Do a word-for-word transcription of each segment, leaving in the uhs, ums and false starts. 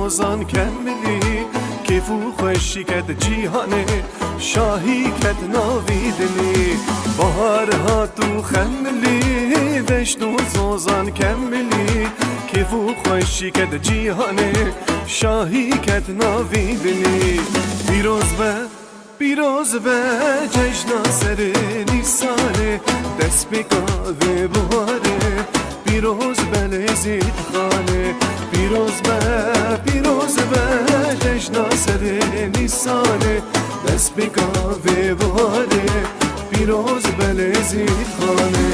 Zan kemilî, kêf û xweşî ket cîhanê, şahî ket navî dilî. Bahar hat û xemilî, deşt û zozan kemilî, kêf û xweşî ket cîhanê, şahî ket navî dilî. Pîroz be, pîroz be, cejna serê Nîsanê, destpêka vê buharê. Pîroz be Lêzîd Xanê, pîroz be, pîroz be, cejna serê Nîsanê, destpêka vê buharê. Pîroz be Lêzîd Xanê.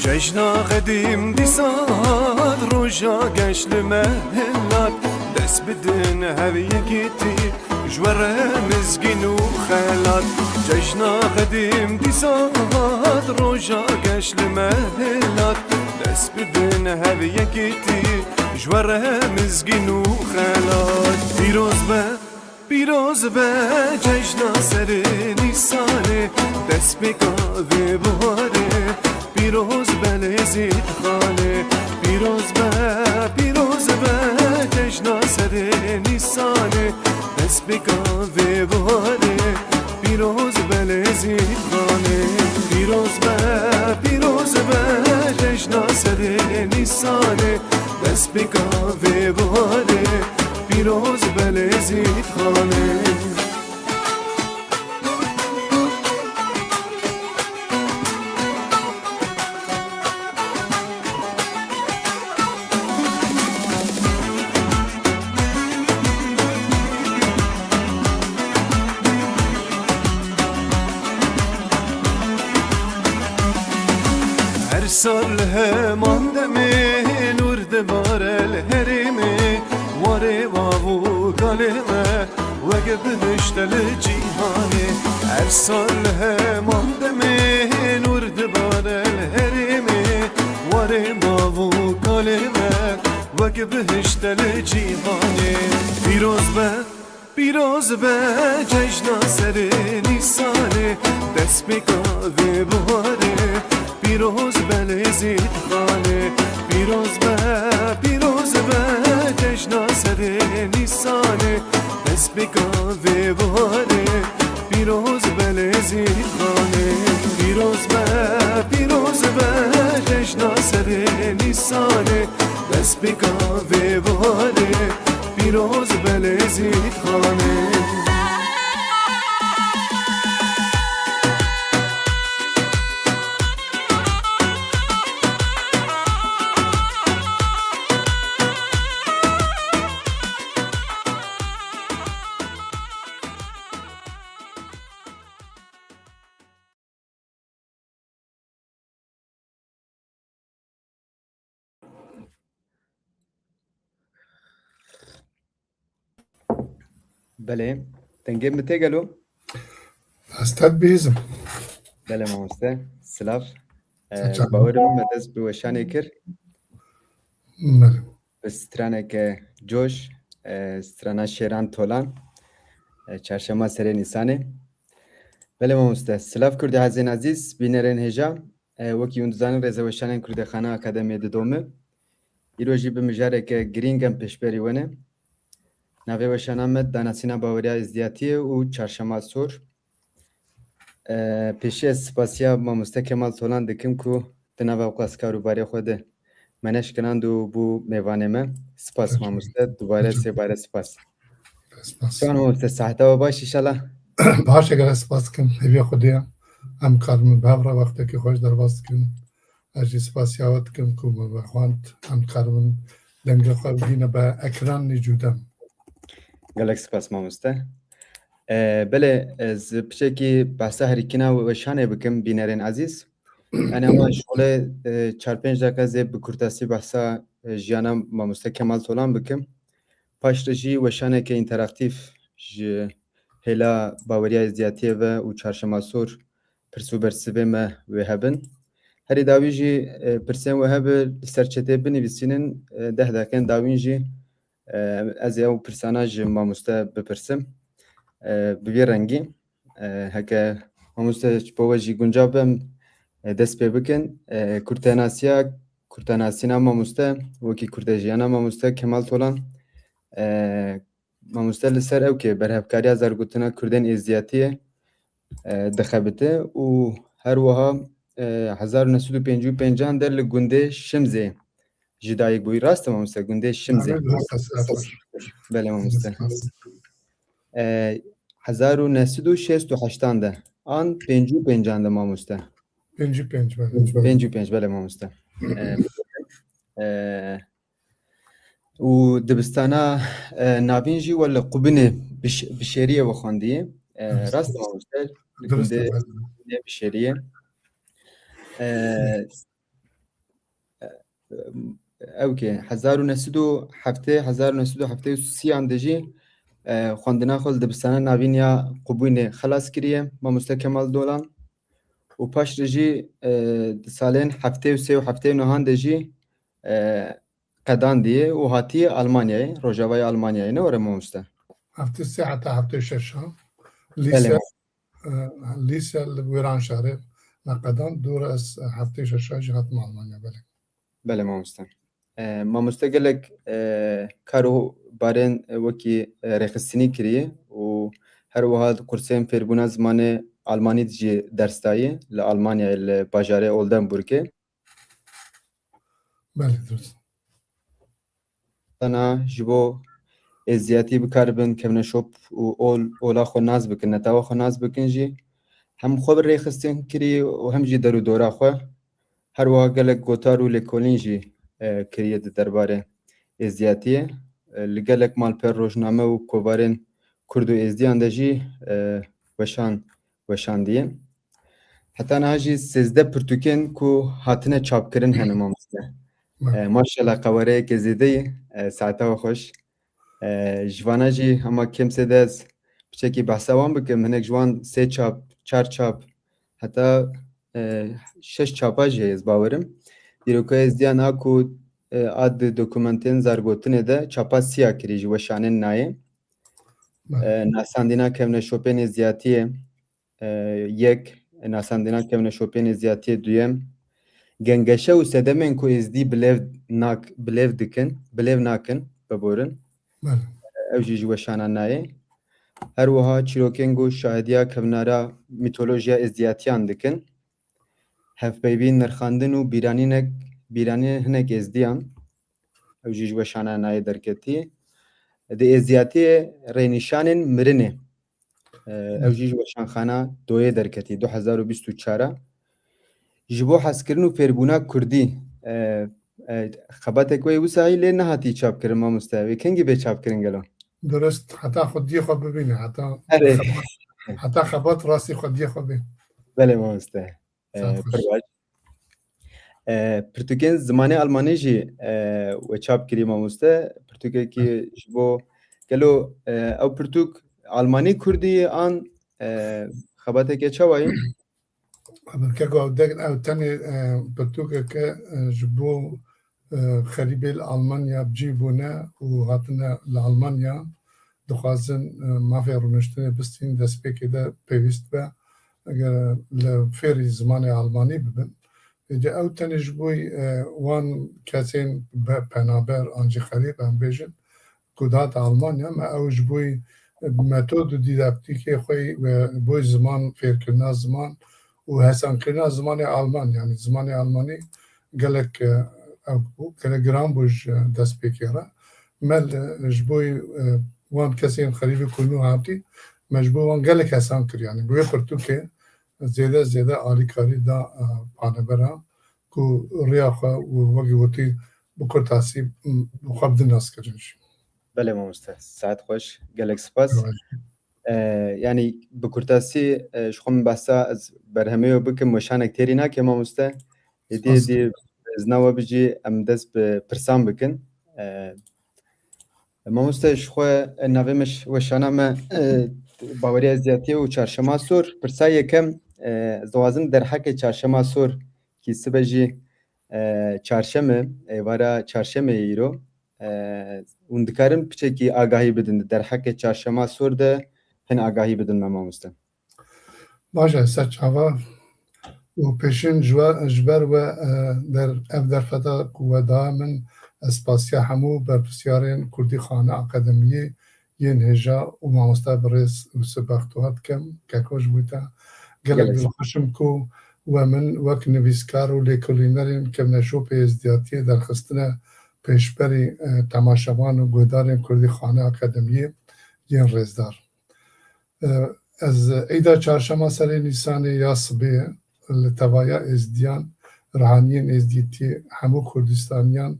Cejna xedîm dîsa hat, roja geş li me hilat. Dest bidin hev yekîtî, ji we re mizgîn û xelat. Cejna xedîm dîsa hat, roja geş li me hilat. Dest bidin hev yekîtî, ji we re mizgîn û xelat. Pîroz be, pîroz be, cejna serê Nîsanê, destpêka vê buharê. Pîroz be Lêzîd Xanê, pîroz be, pîroz be, cejna serê Nîsanê, destpêka vê buharê. Pîroz be Lêzîd Xanê, pîroz be, pîroz be, cejna serê Nîsanê, destpêka vê buharê. Pîroz be Lêzîd Xanê. Her sal heman demê nûr dibare li herêmê, warê wav û kalê me weke bihişte li cîhanê. Her sal heman demê nûr dibare li herêmê, warê wav û kalê me weke bihişte li cîhanê. Pîroz be, pîroz be, cejna serê Nîsanê, destpêka vê buharê. Pîroz be Lêzîd Xanê, pîroz be, pîroz be, cejna serê Nîsanê, destpêka vê buharê. Pîroz be Lêzîd Xanê, pîroz be, pîroz be, cejna serê Nîsanê, destpêka vê buharê. Pîroz be Lêzîd Xanê. Belê. Dengê min tê gelo? Ez te dibihîzim. Belê mamoste. Silav. Ee, Çawa? Bawerim me dest bi weşanê kir. Belê. Bi straneke coş, e, strana Şêran Tolan, e, Çarşema Serê Nîsanê. Belê mamoste. Silav Kurdê hezên ezîz, bînerên hêja. E, wekî hûn dizanin, rêzeweşanên Kurdexane Akademiyê didome. Îro jî bi mijareke girîng em pêşberî we ne. Navê weşana me Danasîna Baweriya Êzdiyatiyê û Çarşema Sor. E, pêşî ez spasiya mamoste Kemal Tolan dikim ku di nava ew qas kar û barê xwe de me neşkinand û bû mêvanê me. Spas mamoste, dubare sêbare spas. Spas. Çawan mamoste, seheta we baş inşallah? Baş e, gelek spas dikim. Hêviya Xwedê ye. Em karibin bi hev re wextekî xweş derbas dikin. Ez jî spasiya we dikim ku me vexwend, em karibin dengê xwe bigihîne be ekranê cûdem. Gelek spas mamoste. E, belê, ez piçekî behsa herîkîna weşanê bikim, bînerên ezîz. Yanî ama şole, e, çar pênc deqa zê bi kurtasî behsa, e, jiyana mamoste Kemal Tolan bikim. Paş re jî weşaneke înteraktîf ji hêla Baweriya Êzdiyatiyê ve û Çarşema Sor pirs û bersivê me wê hebin. Herî dawî jî, e, pirsên we hebe li ser çetê binivîsînin, e, deh deqên dawîn jî, e, ez ê ew pirsana ji mamoste bipirsim. E, bi vî rengî, e, heke mamoste ji bo we jî guncav be, em, e, dest pê bikin. E, kurtenasiya, kurtenasîna mamoste, wekî kurdejiyana mamoste Kemal Tolan, e, mamoste li ser ew ke berhevkariya zargotina kurdên êzdiyatiyê, e, dixebite û her wiha, e, hezar û neh sed û pêncî û pêncan de li gundê Şimzê ji dayik bûyî. Rast e mamoste, gundê Şimzê? Belê, rast e, spas. Belê mamoste. E, hezar û neh sed û şêst û heştan de an pêncî û pêncan de mamoste? Pêncî û pênc, belê. Pêncî û pênc, belê mamoste. E, e, û dibistana, e, navîn jî we li Qubûnê bi ş-, bi şêriyê we xwendiye. E, rast e mamoste? Li gundê Qubûnê bi şêriyê. E, ew ke hezar û neh sed û heftê, hezar û neh sed û heftê û sê an de jî, e, xwendina xwe li dibistana navîn ya Qubûnê xelas kiriye, mamoste Kemal Dolan. Û paş re jî, e, di salên heftê û sê û heftê û nehan de jî, e, qedandiye û hatiye Almanyayê, rojavayê Almanyayê, ne were mamoste? Heftê sê heta heftê şeş ha. Belê. Lîse, e, lîse li Wêranşarê me qedand, dû re ez heftê şeş jî hatim Almanya, belê. Belê mamoste. E, mamoste gelek, e, kar û barên, e, wekî, e, rêxistinî kiriye û her wiha di kursên fêrbûna zimanê Almanî de jî ders daye li Almanyayê, li bajarê Oldenburgê. Belê, dirust. Dana ji bo êzdiyatî bikaribin kevneşop û ol, ola xwe nas bikin, netawa xwe nas bikin jî hem xwe bi rêxistin kirî û hem jî der û dora xwe. Her wiha gelek gotar û lêkolîn jî, e, kiriye di derbarê êzdiyatiyê. E, li gelek malper, rojname û kovarên kurd û êzdiyan de jî, e, weşan, weşandiye. Heta niha jî sêzdeh pirtûkên ku hatine çapkirin hene, mamoste. E, maşallah, qewereyeke zêde ye. E, saeta we xweş. E, ji vana jî hema kêm sêde ez piçekî behsa wan bikim. Hinek ji wan sê çap, çar çap, heta, e, şeş çapa jî heye, ez bawerim. Dîroka êzdiyan a ku, e, a di dokumentên zargotinê de çapa siya kirî ji weşanên nayê. E, nasandîna kevneşopên êzdiyatiyê, e, yek, nasandina kevneşopên êzdiyatiyê duyem, gengeşe û sedemên ku êzdî bilêv nak-, bilêv dikin, bilêv nakin, biborin. Belê. Ew jî ji weşana nayê. Her wiha çîrokên ku şahidiya kevnara mîtolojiya êzdiyatiyan dikin. Hevpeyvîn, nirxandin û bîranînek, bîranînên hinek êzdiyan. Ew jî ji weşana nayê derketî. Di êzdiyatiyê rênîşanên mirinê. E, ew jî ji weşanxana Doyê derketî, du hezar û bîst û çar a. Ji bo hezkirin û fêrbûna kurdî, e, e, xebatek wê wisa hî lê nehatî çapkirin, mamoste. Wê kengî bê çapkirin gelo? Dirust, heta xwediyê xwe bibîne, heta Erê. xebat, heta xebat rastî xwediyê xwe bê. Belê, mamoste. E, Saet xweş. Pir baş. E, pirtûkên zimanê almanî jî, e, we çap kirî, mamoste. Pirtûkekî ji bo, gelo, e, ew pirtûk almanî kurdî an, e, xebateke çawa ye? Keko, ew dek-, ew tenê, e, pirtûkeke, e, ji bo, e, xerîbê li Almanya bi cî bûne û hatine li Almanya, dixwazin, e, mafê rûniştinê bistînin, destpêkê de pêwîst be, eger li fêrî zimanê almanî bibin. Êdî ew tenê ji bo, e, wan kesên be-, penaber an jî xerîb, em bêjin, ku dihate Almanya, me ew ji bo, e, metod û dîdaktîkê xwe yî we bo ziman, fêrkirina ziman û hesankirina zimanê alman, yanî zimanê almanî gelek, e, ew bû, gelek giran bû ji destpêkê re. Me li, ji bo, e, wan kesên xerîbê ku nû hatî, me ji bo wan gelek hesan kir. Yanî bi wê pirtûkê zêde zêde alîkarî da, e, paneberan ku riya xwe û wekî gotî bi kurtasî, m, bi xwe bidin naskirin jî. Belê mamoste, saet xweş, gelek spas. Rewaj. E, yanî bi kurtasî, e, ji xwe min behsa ez berhemê wê bikim, weşanek têrî nake mamoste. Êdî, Spas. êdî zina we bijî, em dest bi pirsan bikin. E, mamoste, ji xwe, e, navê me ş-, weşana me, e, baweriya êzdiyatiyê û çarşema sor. Pirsa yekem, e, ez dixwazim derheqê çarşema sor Kî sibe jî, e, çarşeme, êvara çarşemeyê îro, e, hûn dikarin piçekî agahî bidin di derheqê çarşema sor de hin agahî bidin me mamoste. Baş e, ser çava û pêşîn ji we, ji ber we, e, der, ev derfeta ku we da min, ez spasiya hemû berpirsyarên Kurdîxane Akademiyê yên hêja û mamoste birêz Yûsif Bextewar dikim. Keko ji bo te gelek Gelek dilxweş im ku we min wek nivîskar û lêkolînerên kevneşopê êzdiyatiyê derxistine pêşberî, e, temaşevan û guhdarên Kurdîxane Akademiyê yên rêzdar. E, ez Îda Çarşema Serê Nîsanê ya sibê li tevaya Êzdiyan, rihaniyên Êzdîtiyê, hemû Kurdistaniyan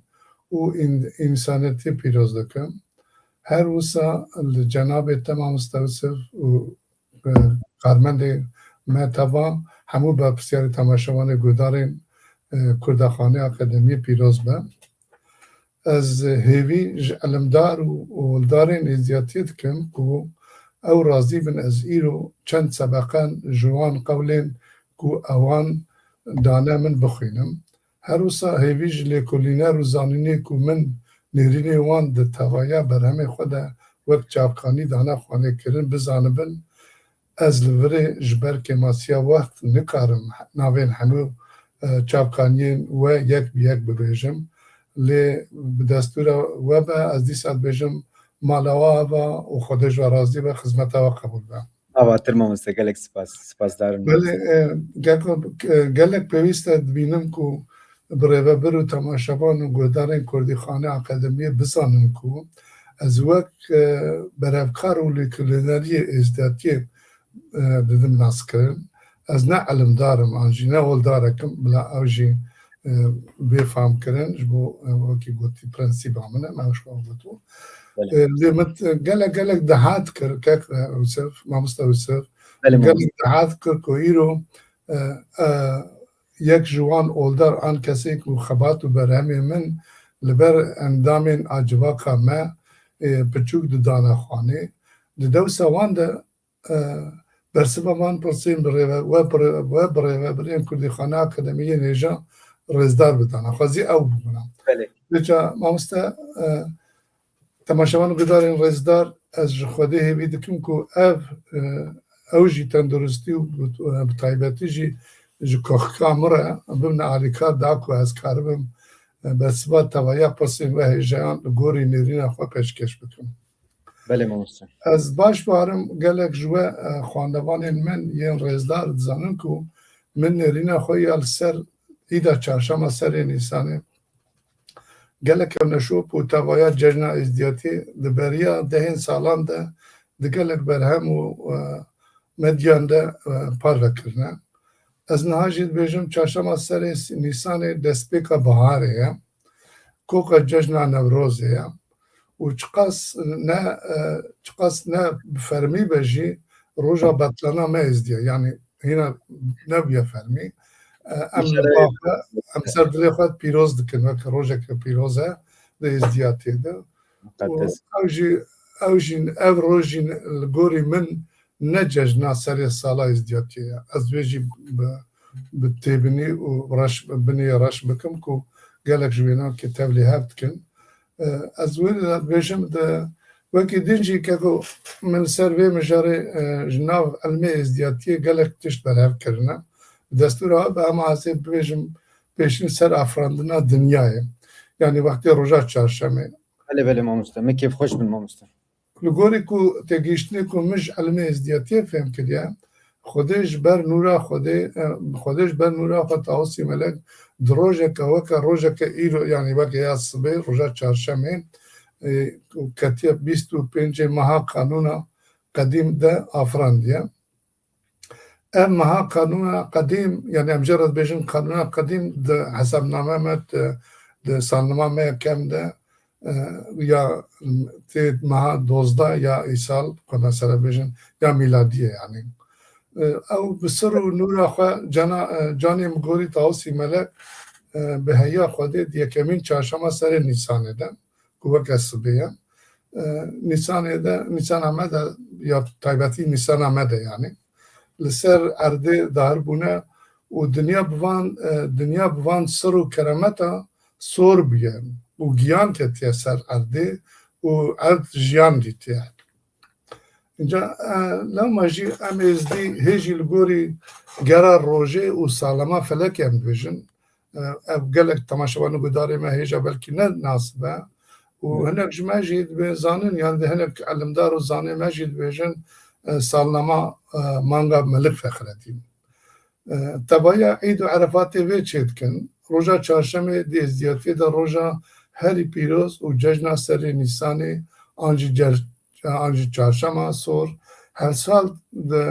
û în-, însanetiyê pîroz dikim. Her wisa li cenabê te mamoste Yûsif û, e, karmendê me teva hemû berpirsyarê temaşevanê guhdarên, e, Kurdaxanê Akademiyê pîroz be. Ez hêvî ji ilimdar û oldarên êzdiyatiyê dikim ku ew razî bin ez îro çend sebeqan ji wan qewlên ku ewan dane min bixwînim. Her wisa hêvî ji lêkolîner û zanînê ku min nêrînê wan di tevaya berhemê xwe de wek çavkanî dane xwanê kirin bizanibin. Ez li virê ji ber kêmasiya wext nikarim navên hemû, e, çavkaniyên we yek bi yek bibêjim. Lê bi destûra we be, ez dîsa dibêjim mala we ava û Xwedê ji we razî be, xizmeta we qebûl be. Avatir mamoste, gelek spas, spasdar im. Belê, e, geko, e, gelek pêwîst e, dibînim ku bi rêvebir û temaşevan û guhdarên Kurdîxane Akademiyê bizanin ku ez wek, e, berhevkar û lêkolîneriyê êzdiyatiyê, e, didim naskirin. Ez ne ilimdar im an jî ne oldarek im, bila ew jî, e, bê famkirin ji bo, e, wekî gotî prensîba min e, me ji xwe got. Belê. E, lê min, e, gelek gelek dihat kir, kek, e, Yûsif, mamoste Yûsif, Belê, gelek mamoste. Dihat kir ku îro, e, e, yek ji wan oldar an kesê ku xebat û berhemê min li ber endamên a civaka me, ê, piçûk didane xwanê. Di dewsa wan de, e, bersiva van pirsên bi rêve-, we bi rê-, we bi rêvebirên Kurdîxane Akademiyê hêja rêzdar bidana. Xwezî ew bibûna. Belê. Vêca mamoste, e, Temaşevan û guhdarên rêzdar, ez ji Xwedê hêvî dikim ku ev, e, ew jî tenduristî û bi, e, bi taybetî jî ji koxika min re bibine alîkar da ku ez karibim, e, bersiva tevaya pirsên we hêjayan li gorî nêrîna xwe pêşkêş bikim. Belê mamoste. Ez baş barim gelek ji we, e, xwendevanên min yên rêzdar dizanin ku min nêrîna xwe ya li ser Îda Çarşema Serê Nîsanê gelek kevneşop û tevaya cejna êzdiyatiyê di beriya dehên salan de di gelek berhem û, e, medyan de, e, parve kirine. Ez niha jî dibêjim, Çarşema Serê Nîsanê destpêka biharê ye. Koka cejna Newrozê ye. Û çiqas ne, e, çiqas ne bi fermî be jî roja betlana me êzdiya. Yanî hîna nebûye fermî. E, em li ba xwe, em ser dilê xwe pîroz dikin, weke rojeke pîroz e di êzdiyatiyê de. Û ew jî, ew jî, ev roj jî li gorî min ne cejna serê sala êzdiyatiyê ye. Ez vê jî bi, bi têbinî û reş, binê reş bikim ku gelek ji wênan ki tevlî hev dikin. E, ez wê de dibêjim de wekî din jî keko min li ser vê mijarê, e, ji nav ilmê êzdiyatiyê gelek tişt berhev kirine. Bi destûra we be, em ez ê bibêjim pêşîn ser afirandina dinyayê. Yanî wextê roja çarşemê. Belê, belê mamoste. Me kêfxweş bin mamoste. Li gorî ku têgihiştinê ku min ji ilmê êzdiyatiyê fêm kiriye, Xwedê ji ber nûra Xwedê, e, Xwedê ji ber nûra xwe Tawusî Melek di rojeke weke rojeke îro, yanî weke ya sibê, roja çarşemê, e, ku ketiye bîst û pêncê meha Kanûna Qedîm de afirandiye. Ev meha Kanûna Qedîm, yanî em jê re dibêjin Kanûna Qedîm di hesabname me, di, di salnama me ya kem de, e, ya tê meha dozdeh ya îsal, ku mesela bêjin, ya mîladî ye yanî. E, ew bi sir û nûra xwe cana, e, canê min gorî Tawusî Melek, e, bi heya Xwedê di yekemîn çarşema serê Nîsanê de, ku weke sibê ye. E, Nîsanê de, Nîsana me de, ya taybetî Nîsana me de yanî, li ser erdê dahir bûne û dinya bi van, e, dinya bi van sir û keremeta sor bûye û giyan ketiye ser erdê û erd jiyan dîtiye. Înca, e, lewma jî em êzdî hê jî li gorî gera rojê û salema felekê em dibêjin. E, ev gelek temaşevan û gudarê me hêja belkî ne nas be. Û Evet. hinek ji me jî dibê zanin, yan di hinek elimdar û zanê me jî dibêjin, e, salnama, e, manga Melik Fexredîn. E, tevaya Îd û Erefatê vê çêdikin. Roja çarşemê di êzdiyatiyê de roja herî pîroz û cejna serê Nîsanê an jî cer-, an jî çarşema sor her sal di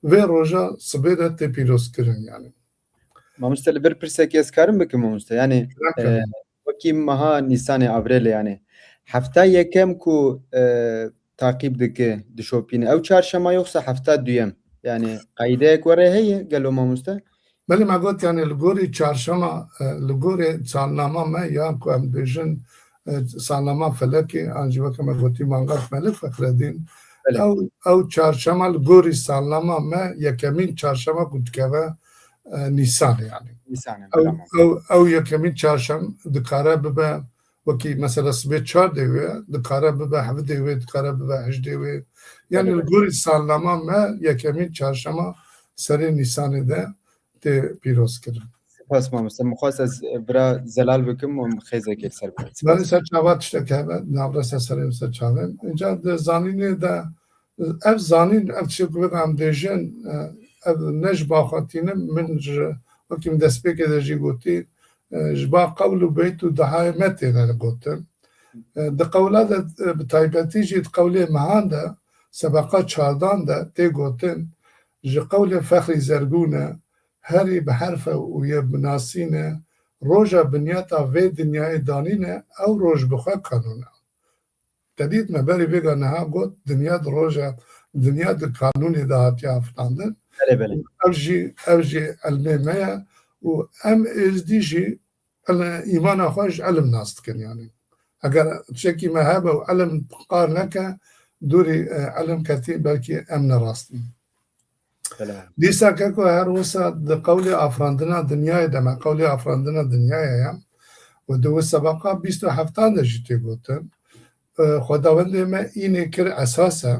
vê roja sibê de tê pîrozkirin yani. Mamoste, li vir pirsekê ez karim bikim, mamoste? Yani, Birakî. e, wekî meha Nîsanê, Avrêlê yani. Hefta yekem ku, e, taqîb dike, dişopîne. Ew çarşema yoksa hefta duyem? Yani, qeydeyek were heye gelo, mamoste? Belê, me got, yani, li gorî çarşema, e, li gorî salnama me ya ku em dibêjin, e, salnama felekê, an jî weke me gotî manga Melik Fexredîn, Belê. ew, ew çarşema li gorî salnama me yekemîn çarşema ku dikeve, e, Nîsanê yani. Nîsanê, Ew, tamam. ew, ew yekemîn çarşem dikare bibe, wekî mesela sibê çardê wê, dikare bibe hevdê wê, dikare bibe hejdê wê. Yani Belê, li belê. gorî salnama me yekemîn çarşema serê Nîsanê de tê pîroz kirin. Spas mamoste. Min xwest ez bira zelal bikim û xêzekê li ser bikim. Spas. Belê, ser çava tiştek hebe, navresa serê min ser çavê. Înca di zanînê de, ev zanîn, ev tiştê ku vê em dêjin, e, ev ne ji ba xwe tînim, min ji, wekî min destpêkê de jî gotî, e, ji ba qewl û beyt û dehayê me têne gotin. E, di qewla de, e, bi taybetî jî di qewlê mehan de, sebeqa çardan de tê gotin, ji qewlê Fexrî Zergûn e, herî bi herf e û yê bi nasîn e, roja binyata vê dinyayê danîne, ew roj bi xwe kanûn e. Te dît me berî vêga niha got, dinya di roja, dinya di kanûnê de hatiye afirandin. Belê, belê. Ev jî, ev jî ilmê me ye û em êzdî jî îl-, îmana xwe ji ilim nas dikin, yanî. Eger tiştekî me hebe û ilim qar neke, dûrî, e, ilim ketî, belkî em ne rast in. Belê. Dîsa keko her wisa di qewlê afirandina dinyayê de me, qewlê afirandina dinyayê ye. Û di wê sebeqa bîst û heftan de jî tê gotin, e, Xwedawendê me înê kir esas e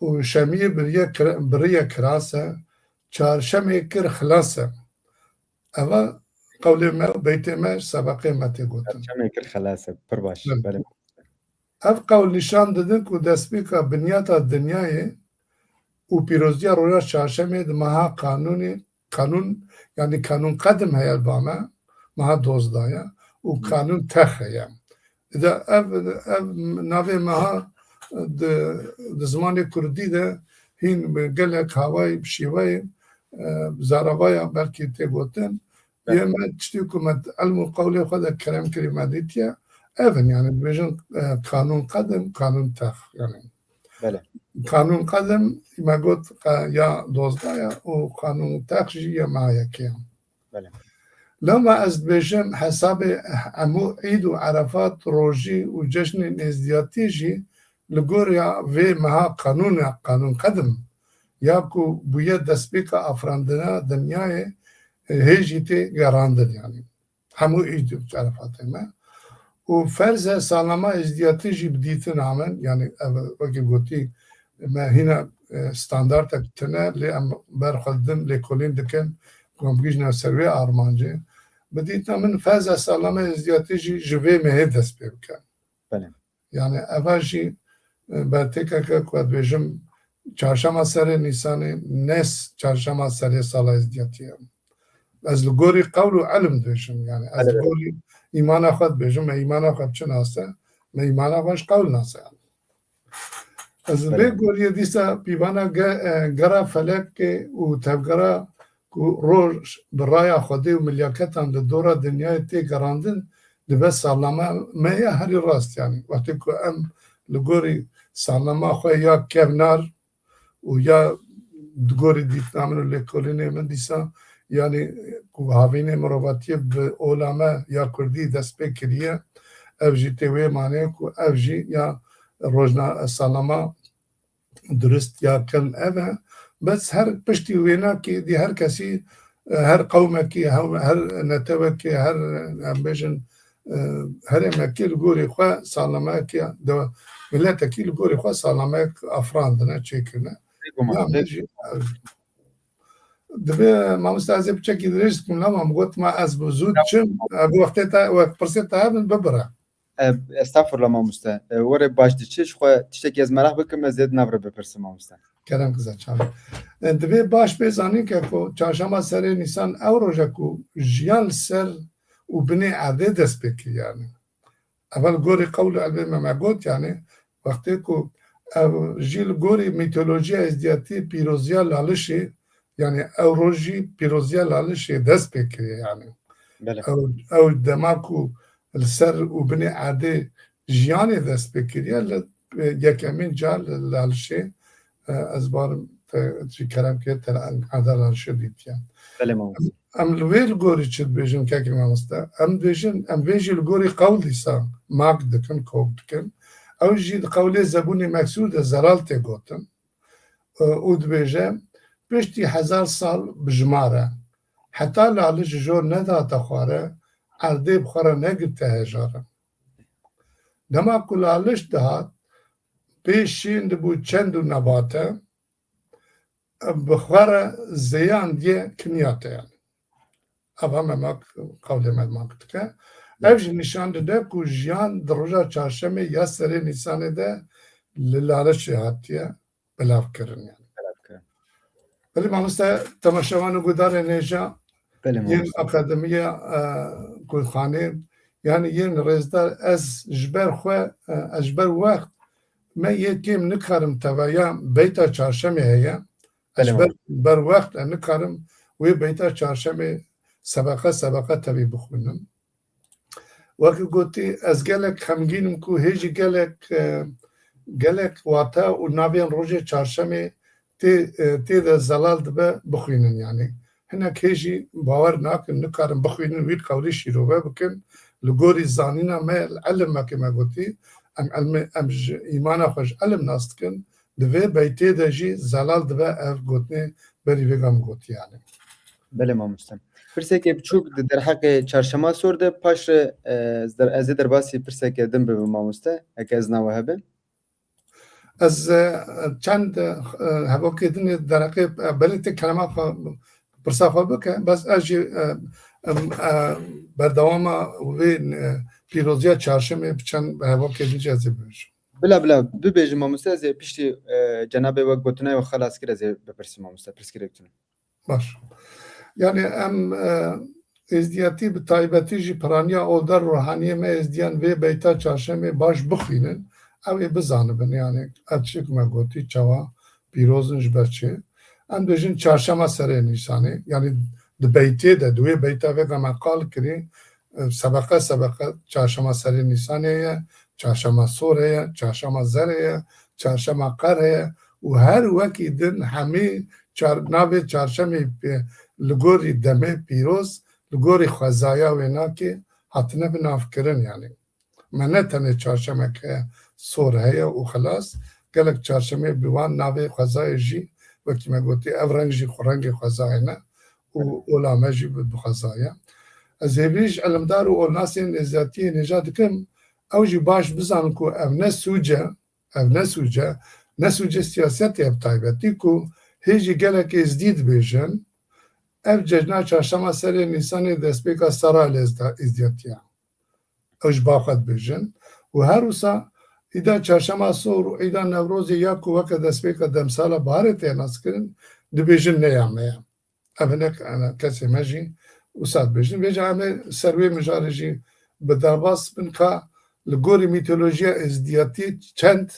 û şemiyê biriye kir-, biriye kiras e, çarşemê kir xilas e. Eva qewlê me, beytê me, sebeqê me tê gotin. Çarşemê kir xilas e, pir baş. Belê. Belê. Ev qewl nîşan didin ku destpêka binyata dinyayê û pîroziya roja çarşemê di meha kanûnê, kanûn, yanî kanûn qedim heye li ba me, meha dozdeh ye û Hı. kanûn tex heye. Di ev, ev navê meha di, di zimanê kurdî de hîn bi gelek hawayî, bi şîweyê, e, zaravaya belkî tê gotin. Belê. Yê me tiştê ku me di ilm û qewlê xwe de kerem kirî me dîtiye, ev in, yani dibêjin, e, kanûn qedim, kanûn tex, yani. Belê. Kanûn qedim, me got, e, ya dozdeh ya û kanûn tex jî ya meha yekê ya. Belê. Lewma ez dibêjim, hesabê hemû Îd û Erefat rojî û cejnên êzdiyatî jî li gor ya vê meha kanûn ya, kanûn qedim ya ku bûye destpêka afirandina dinyayê, e, hê jî tê gerandin, yanî. Hemû Îd û Erefatê me. Û ferz e salnama êzdiyatî jî bi dîtina min, yanî ev wekî gotî me hîna, e, standartek tune, lê em ber xwe didin, lêkolîn dikin, ku em bigihîjine ser wê armancê. Bi dîtina min ferz e salnama êzdiyatî jî ji vê mehê dest pê bike. Belê. Yani eva jî, e, bertêkeke ku ez dibêjim çarşema serê Nîsanê, ne s-, çarşema serê sala êzdiyatî ye. Ez li gorî qewl û ilim dibêjim, yani ez Belê, li belê. gorî îmana xwe dibêjim, me îmana xwe bi çi nase, me îmana xwe ji qewl nase, yani. Ez vê Belê. goriyê dîsa pîvana ge-, e, gera felekê û tevgera ku roj bi raya Xwedê û milyaketan li dora dinyayê tê gerandin, dibe salnama me ya herî rast, yani. Wextê ku em li gorî salnama xwe ya kevnar û ya di gorî dîtina min û lêkolînê min dîsa, yani, ku havînê mirovatiyê bi ola me ya kurdî dest pê kiriye, ev jî tê wê maneyê ku ev jî ya rojna-, salnama durist ya kevn ev e Bes her piştî wênakê dî her kesî, e, her qewmekî, her, her netewekî, her, em bêjin, e, herêmekî li gorî xwe sağlamayek ya de, miletekî li gorî xwe sağlamayek afirandine, çêkirine. Bêguman, Ya, bê- jî, e, Divê mamoste ez ê piçekî dirêj dikim, lema min got ma ez bi zû diçim, e, bi wextê te, wek pirsê te hebin, bibire. E, estağfurullah mamoste. E, were baş diçe, ji xwe tiştekî ez meraq bikim, ez ê di nav re bipirsim mamoste. Kerem kiza çav. E, divê baş bê zanîn ke ku çarşema serê Nîsan ew roja ku jiyan li ser û binê erdê dest pê kiriye yani. Evel gorî qewl û elmê me, me got yani, wextê ku ev jî li gorî mîtolojiya êzdiyatî pîroziya Lalişê, yani ew roj jî pîroziya Lalişê dest pê kiriye yani. Belê. Ew, ew dema ku li ser û binê erdê jiyanê dest pê kiriye, li, e, yekemîn car li Lalişê, e, ez barim te jî kerem kir, te li erda Lalişê dîtiye. Belê mamoste. Em, em li wê li gorî çi dibêjin kekê mamoste? Em dibêjin, em vê jî li gorî qewl dîsa mak dikin, kok dikin. Ew jî di qewlê Zebûnê Meksûr de zelal tê gotin. E, û dibêje, piştî hezar sal bi ji ma re, heta Laliş ji jor nedihate xware, erdê bi xwe re negirte hejaran. Dema ku Laliş dihat, pê şîn dibû çend û nebate, bi xwe re zeyan diye kiniyate yani. Eva me mak, qewlê me mak dike. Ev jî nîşan dide ku jiyan di roja çarşemê ya serê Nîsanê de li Laliçê hatiye belavkirin yani. Belavkirin. Belê mamoste, temaşevan û gudarên hêja Belê yên mamoste. Akademiya, e, Kurxanê, yani yên rêzdar, ez ji ber xwe, e, ez ji ber wext me yê kêm nikarim tevaya beyta çarşemê heye. Ez Belê ber, mamoste. ber wext e nikarim wê beyta çarşemê sebeqe sebeqe tevî bixwînim. Wekî gotî, ez gelek xemgîn im ku hê jî gelek, e, gelek wate û navên rojê çarşemê tê, e, tê de zelal dibe bixwînin yani. Hinek hê jî bawer nakin, nikarin bixwînin, wî qewlî şîrove bikin. Li gorî zanîna me, elim me ke me gotî, em elmê, em ji îmana xwe ji elim nas dikin. Di vê beytê de jî zelal dibe ev gotinê berî vê gam gotî yani. Belê mamoste. Pirseke biçûk di derheqê çarşema sor de, paş re, e, ez der-, ez ê derbasî pirseke din bibim mamoste, heke izna we hebe. Ez, e, çend, e, hevokê din ê derheqê, e, belê tê kerema xwe, pirsa xwe bike, bes ez jî, e, em, e, berdewama vê, e, pîroziya çarşemê bi çend hevokê din jî ez ê bibêjim. Bila, bila, bibêjin mamoste, ez ê piştî, e, cenabê we gotinayê we xelas kir, ez ê bipirsim mamoste, pirsgirêk tune. Baş. Yani em, e, êzdiyatî bi taybetî jî piraniya oldar ruhaniyê me êzdiyan vê beyta çarşemê baş bixwînin, ew ê bizanibin, yani ev tiştê ku me gotî çawa pîroz in ji ber çi. Em dibêjin çarşema serê Nîsanê, yani di beytê de, di wê beyta vê me qal kirî, e, sebeqe sebeqe çarşema serê Nîsanê ye, çarşema sor heye, çarşema zer heye, çarşema qer heye û her wekî din hemî çar-, navê çarşemê, e, li gorî demê pîroz, li gorî xwezaya wênakê hatine binavkirin yani. Me ne tenê çarşemek heye, sor heye û xelas. Gelek çarşemê bi wan navê xwezayê jî, wekî me gotî, ev reng jî xwe rengê xwezayê ne û ola me jî bi, bi xwezayê. Ez hêvî ji elimdar û olnasên êzdiyatiyê nêja dikim, ew jî baş bizanin ku ev ne sûc e, ev ne sûc e, ne sûcê siyasetê ye bi taybetî ku hê jî gelek êzdî dibêjin, ev cejna çarşema serê Nîsanê destpêka serra lê êzda-, êzdiyatî ye. Ew ji ba xwe dibêjin. Û her wisa îda çarşema sor û îda Newrozê ya ku weke destpêka demsala biharê tê naskirin, dibêjin ne ya me ye. Ev hinek, e, kesê me jî wisa dibêjin. Vêca em ê ser wê mijarê jî bi derbas bin ka li gorî mîtolojiya êzdiyatî çend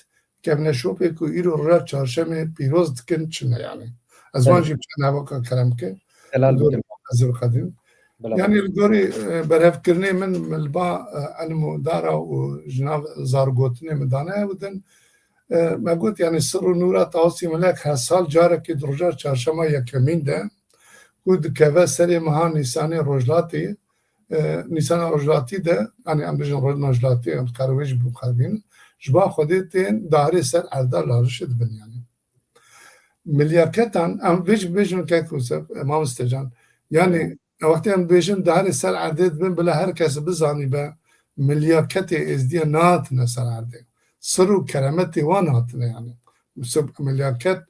kevneşopê ku îro roja çarşemê pîroz dikin çi ne yani. Ez wan Belê. jî bi çend hevoka kerem ke. Helal Li gor bikin. ez ê biqedînim. Bila. Yani li gorî, e, berhevkirinê min, min li ba, e, elm û dara û ji nav zargotinê min dane ew din. E, me got yani sir û nûra Tawusî Milek her sal carekê di roja çarşema yekemîn de ku dikeve serê meha Nîsanê rojhilatê, e, Nîsana rojhilatî de, yani em bijin roj-, rojhilatê, em dikarin wê jî biqedînin, ji ba Xwedê tên darê ser erda Lalişê dibin yani. Milyaketan, em vê jî bibêjin kek Yûsef, e, mamoste can. Yani, wextê em dibêjin diherê ser erdê dibin, bila her kes bizanîbe, milyaketê êzdiyê nehatine ser erdê. Sir û keremetê wan hatine yani. Sir, milyaket,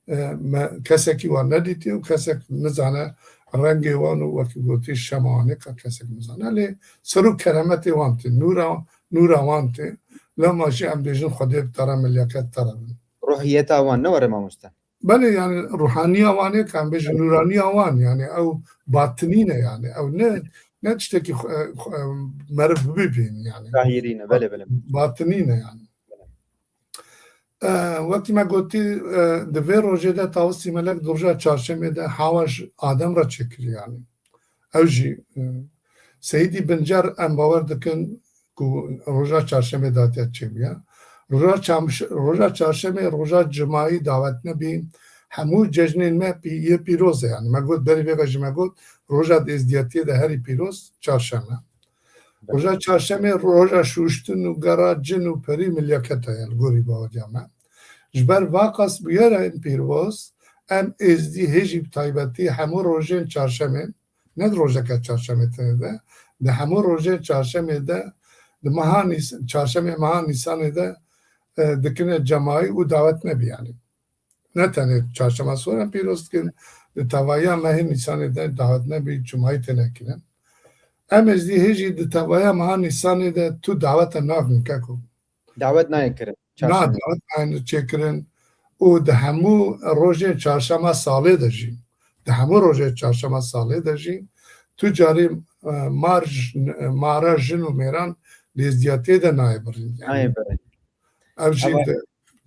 e, me, kesekî wan nedîtiye û kesek nizane rengê wan û wekî gotî şema wan ê, ka kesek nizane. Lê sir û keremetê wan tê, nûra, nûra wan tê. Lema jî em bêjin Xwedê bi te re milyaket te re bin. Ruhiyeta wan ne were mamoste. Belê, yani ruhaniya wan ê, ka em bêjin nûraniya wan, yani ew batinî ne, yani ew ne, ne tiştekî xwe, xwe, meriv bibîn, yani. Zahirî ne, belê, belê. Batinî ne, yani. E, wekî me gotî, e, di vê rojê de Tawusî Melek di roja çarşemê de hewa ji Adem re çêkirî, yani. Ew jî, e, Seyîdî Bincer em bawer dikin ku roja çarşemê datiye çêbûye. Roja çarş-, roja çarşemê roja cumayî dawet nebî. Hemû cejnên me pî-, yê pîroz e, yani. Me got berî vê ve jî me got roja êzdiyatiyê de herî pîroz çarşem e. Roja çarşemê roja şûştin û gera cin û perî milyaketa ye li gorî baweriya me. Ji ber va qas bûyerên pîroz, em êzdî hê jî bi taybetî hemû rojên çarşemê, ne di rojeke çarşemê tenê de, di hemû rojên çarşemê de, di meha Nîs-, çarşemê meha Nîsanê de, e, dikine cemayî û dawet nebî, yanî. Ne tenê çarşema sor em pîroz dikin, di tevaya mehê Nîsanê de dawet nebî, cumayî têne kirin. Em êzdî hê jî di tevaya meha Nîsanê de tu dawete nakin keko. Dawet nayê kirin. Na, çarşemê. Dawet nayê çêkirin û di hemû rojên çarşema salê de jî, di hemû rojên çarşema salê de jî tu carî, e, mar j-, mara jin û mêran lêzdiyatiyê de nayê birîn. Yanî nayê birîn. Ev jî ev, de,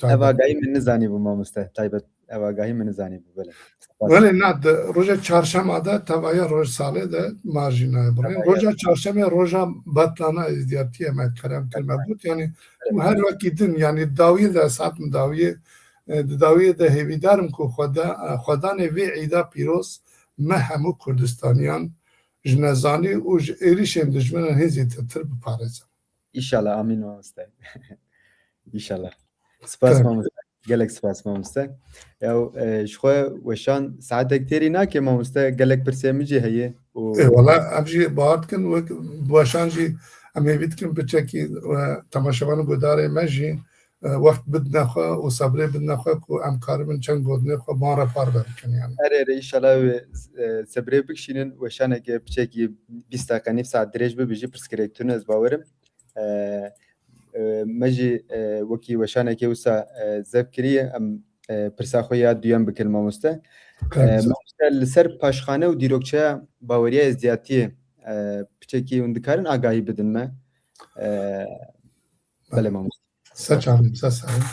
ev agahî min nizanî bû mamoste. Taybet, ev agahî min nizanî bû, belê. Spas. Belê, na, di roja çarşema de, tevaya roj salê de, mar jî nayê birîn. Tevaya. Roja çarşemê roja betlana êzdiyatiyê me kerem kir me got. Yanî, belê, û her wekî din, yanî dawiyê de, ez hatim dawiyê, e, di dawiyê de hêvîdar im ku Xweda-, e, Xwedanê vê îda pîroz me hemû Kurdistaniyan ji nezanî û ji êrîşên dijminan hê zêdetir biparêze. Înşallah, amîn mamoste. Înşallah. Spas, tamam, mamoste. Gelek spas mamoste. Ya, e, ji xwe weşan saetek têrî nake mamoste, gelek pirsê min jî heye û... E, wala, em jî bawer dikin, wek weşan jî em hêvî dikin piçekî, e, temaşevan û guhdarê me jî, e, wext bidine xwe û sebrê bidine xwe ku em karibin çend gotinê xwe bi wan re parve bikin, yanî. Erê, erê, înşallah wê, e, sebrê bikişînin, weşaneke piçekî bîst deqe, nîv saet dirêj bibe jî pirsgirêk tune, ez bawerim. E, e, me jî, e, wekî weşanekê wisa, e, zeb kiriye, em, e, pirsa xwe ya duyem bikin mamoste. E, mamoste, li ser paşxane û dîrokçeya baweriya êzdiyatiyê, e, piçekî hûn dikarin agahî bidin me? E, belê mamoste. Ser çavê min, ser çavê min.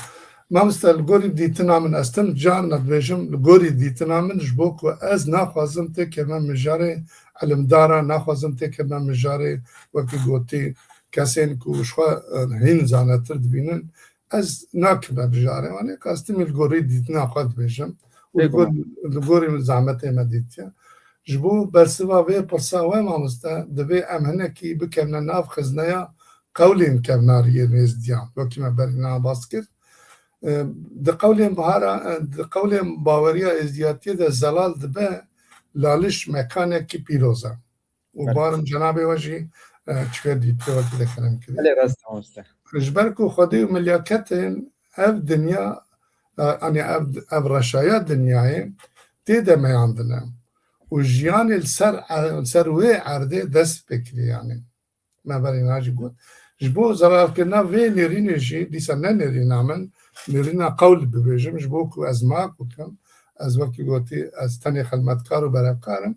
Mamoste, li gorî dîtina min, ez tim carna dibêjim, li gorî dîtina min, ji bo ku ez naxwazim têkevim mijarê ilimdara, naxwazim têkevim mijarê, wekî gotî, kesên ku ji xwe, e, hîn zanetir dibînin, ez nakime mijarê wan ê, kastimî li gorî dîtina xwe dibêjim û li gor-, li gorî min zehmetê me dîtiye. Ji bo bersiva vê pirsa we, mamoste, divê em hinekî bikevine nav xizneya qewlên kevnariyê nêzdiyan, wekî me berî niha bas kir. E, di qewlên bihara, e, di qewlên baweriya êzdiyatiyê de zelal dibe, laliş mekanekî pîroz e. Û barim cenabê we jî, e, çiqe dîtî wekî de kerem kirî. Belê, rast e, mamoste. Ji ber ku Xwedê û milyaketên ev dinya, e, anî ev, ev reşaya dinyayê tê de meyandine. Û jiyanê li ser, e, ser wê erdê dest pê kirî, yanî. Me berê niha jî got. Ji bo zerarkirina vê nêrînê jî, dîsa ne nêrîna min, nêrîna qewl bibêjim, ji bo ku ez mak bikim, ez wekî gotî, ez tenê xizmetkar û berevkar im,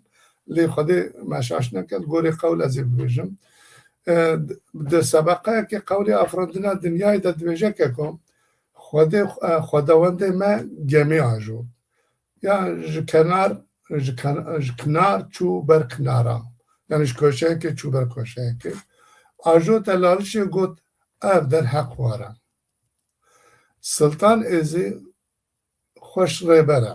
lê Xwedê me şaş neke, li gorî qewl ez ê bibêjim. E, di sebeqeyekê qewlê afirandina dinyayê de dibêje keko, Xwedê, e, xwedawendê me gemî ajo. Ya ji kenar, ji ken-, ji kinar çû ber kinara. Yanî ji koşeyekê çû ber koşeyekê. Ajote lalişê got, ev der heq ware. Siltan êzî xweş rêber e.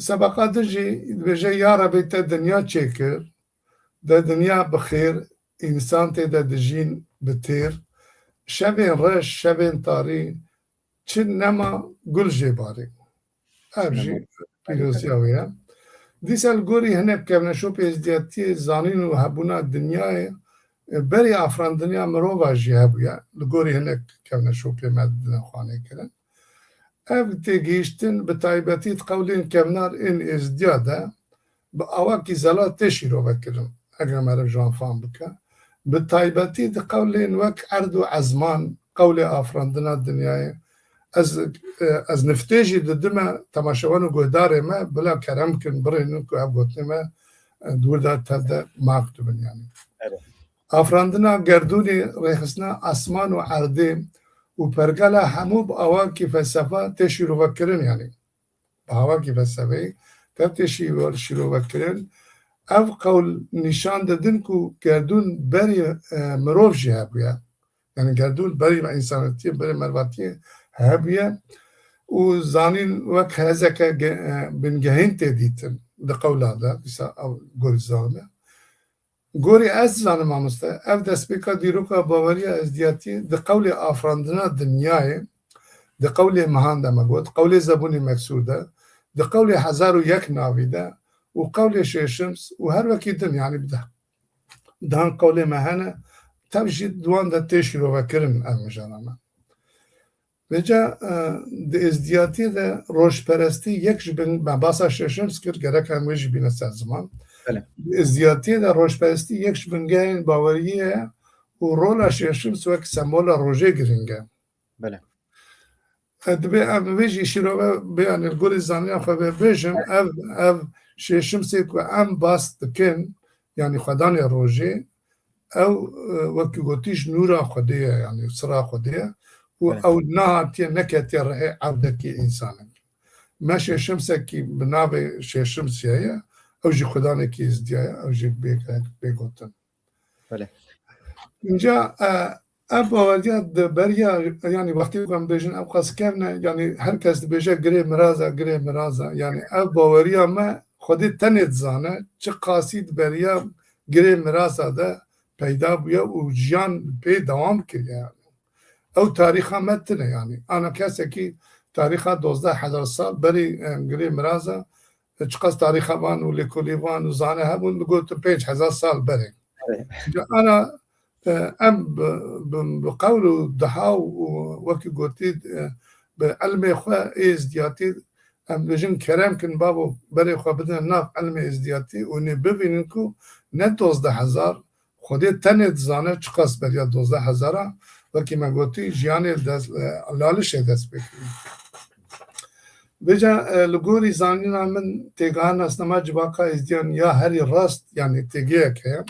Sebeqa din jî dibêje, ya Rebê te dinya çêkir, de dinya bi xêr, însan tê de dijîn bi têr, şevên reş, şevên tarî, çi nema gul jê barî. Ev jî pîroziya wê ye. Dîsa li gorî hinek kevneşopê êzdiyatiyê zanîn û hebûna dinyayê, e, berî afirandiniya mirova jî hebûye. Li gorî hinek kevneşopê me dine xwanê kirin. Ev têgihiştin bi taybetî di qewlên kevnar ên êzdiya de bi awakî zelal tê şîrove kirin, eger meriv ji wan fam bike. Bi taybetî di qewlên wek erd û ezman, qewlê afirandina dinyayê, ez, e, ez niftê jî didime temaşevan û guhdarê me, bila kerem kin, birênin ku ev gotinê me, e, di wir de tev de mak dibin, yanî. Evet. Afirandina gerdûnê, rêxistina asman û erdê û pergala hemû bi awakî felsefa tê şîrove kirin, yanî. Bi awakî felsefeyê tev tê şîro-, şîrove kirin. Ev qewl nîşan didin ku gerdûn berî, e, mirov jî hebûye. Yanî gerdûn berî me însanetiyê, berî mervatiyê hebûye û zanîn wek hezeke ge-, e, bingehîn tê dîtin di qewla de, dîsa ew gorî zanîn. Gorî ez dizanim mamoste, ev destpêka dîroka baweriya êzdiyatiyê di qewlê afirandina dinyayê, di qewlê mihan de me got, qewlê zebûnê meksûr de, di qewlê hezar û yek navî de û qewlê şêşims û her wekî din, yanî bi deh, dehan qewlê me hene, tev jî di wan de tê şîrovekirin ev mijara me. Vêca, e, di êzdiyatiyê de rojperestî yek ji bin, me basa şêşims kir, gerek em wê jî bîne ser ziman. Belê. Di êzdiyatiyê de rojperestî yek ji bingehên baweriyê ye û rola şêşims wek sembola rojê girîng e. Belê. E, dibê em vê jî şîrove bê, yanî li gorî zanîna xwe vê bêjim, ev, ev şêşimsê ku em bas dikin, yanî xwedanê rojê, ew, e, wekî gotî ji nûra Xwedê ye, yanî sira Xwedê ye û Evet. ew nehatiye, neketiye rihê erdekî însanek. Me şêşimsekî bi navê şêşimsê ye, ew jî xudanekî êzdiya ye, ew jî bê, bê gotin. Belê. Înca, e, ev baweriya di beriya, yanî wextê ku em bêjin ew qas kevn e, yanî her kes dibêje girê miraza, girê miraza. Yanî ev baweriya me Xwedê tenê dizane, çi qasî di beriya girê miraza de peyda bûye û jiyan pê dewam kiriye. Yanî ew tarîxa me tune, yanî ana kesekî tarîxa dozdeh hezar sal berî, e, girê miraza, çiqas tarîxa van û lêkolî van û zane hebûn, digotin pênc hezar sal berê. Evet. Ji ana, e, em bi, bi, bi qewl û deha û wekî gotî, e, bi ilmê xwe êzdiyatî, em dibêjin kerem kin bavo, berê xwe bidin nav ilmê êzdiyatî û nê bibînin ku ne dozdeh hezar, Xwedê tenê dizane çiqas beriya dozdeh hezar a, wekî me gotî, jiyanê li dest, e, lalişê dest pê kiriye. Vêca, e, li gorî zanîna min têgeha nasnama civaka êzdiyan ya herî rast, yanî têgehek heye.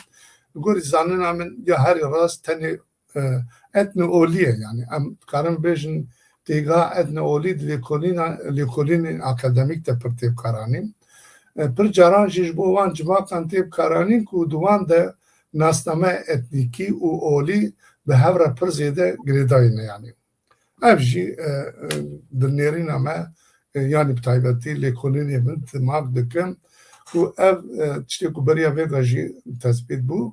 Li gorî zanîna min ya herî rast tenê, e, etnoolî ye. Yanî em dikarin bêjin têgeha etnoolî di lêkolîna, lêkolînên akademîk de pir tê bikaranîn. E, pir caran jî ji bo wan civakan tê bikaranîn ku di wan de nasname etnîkî û olî bi hev re pir zêde girêdayî ne, yanî. Ev jî, e, e, dilnêrîna me, e, yanî bi taybetî lêkolînê min timak dikim ku ev, e, tiştê ku beriya vêga jî tespît bû,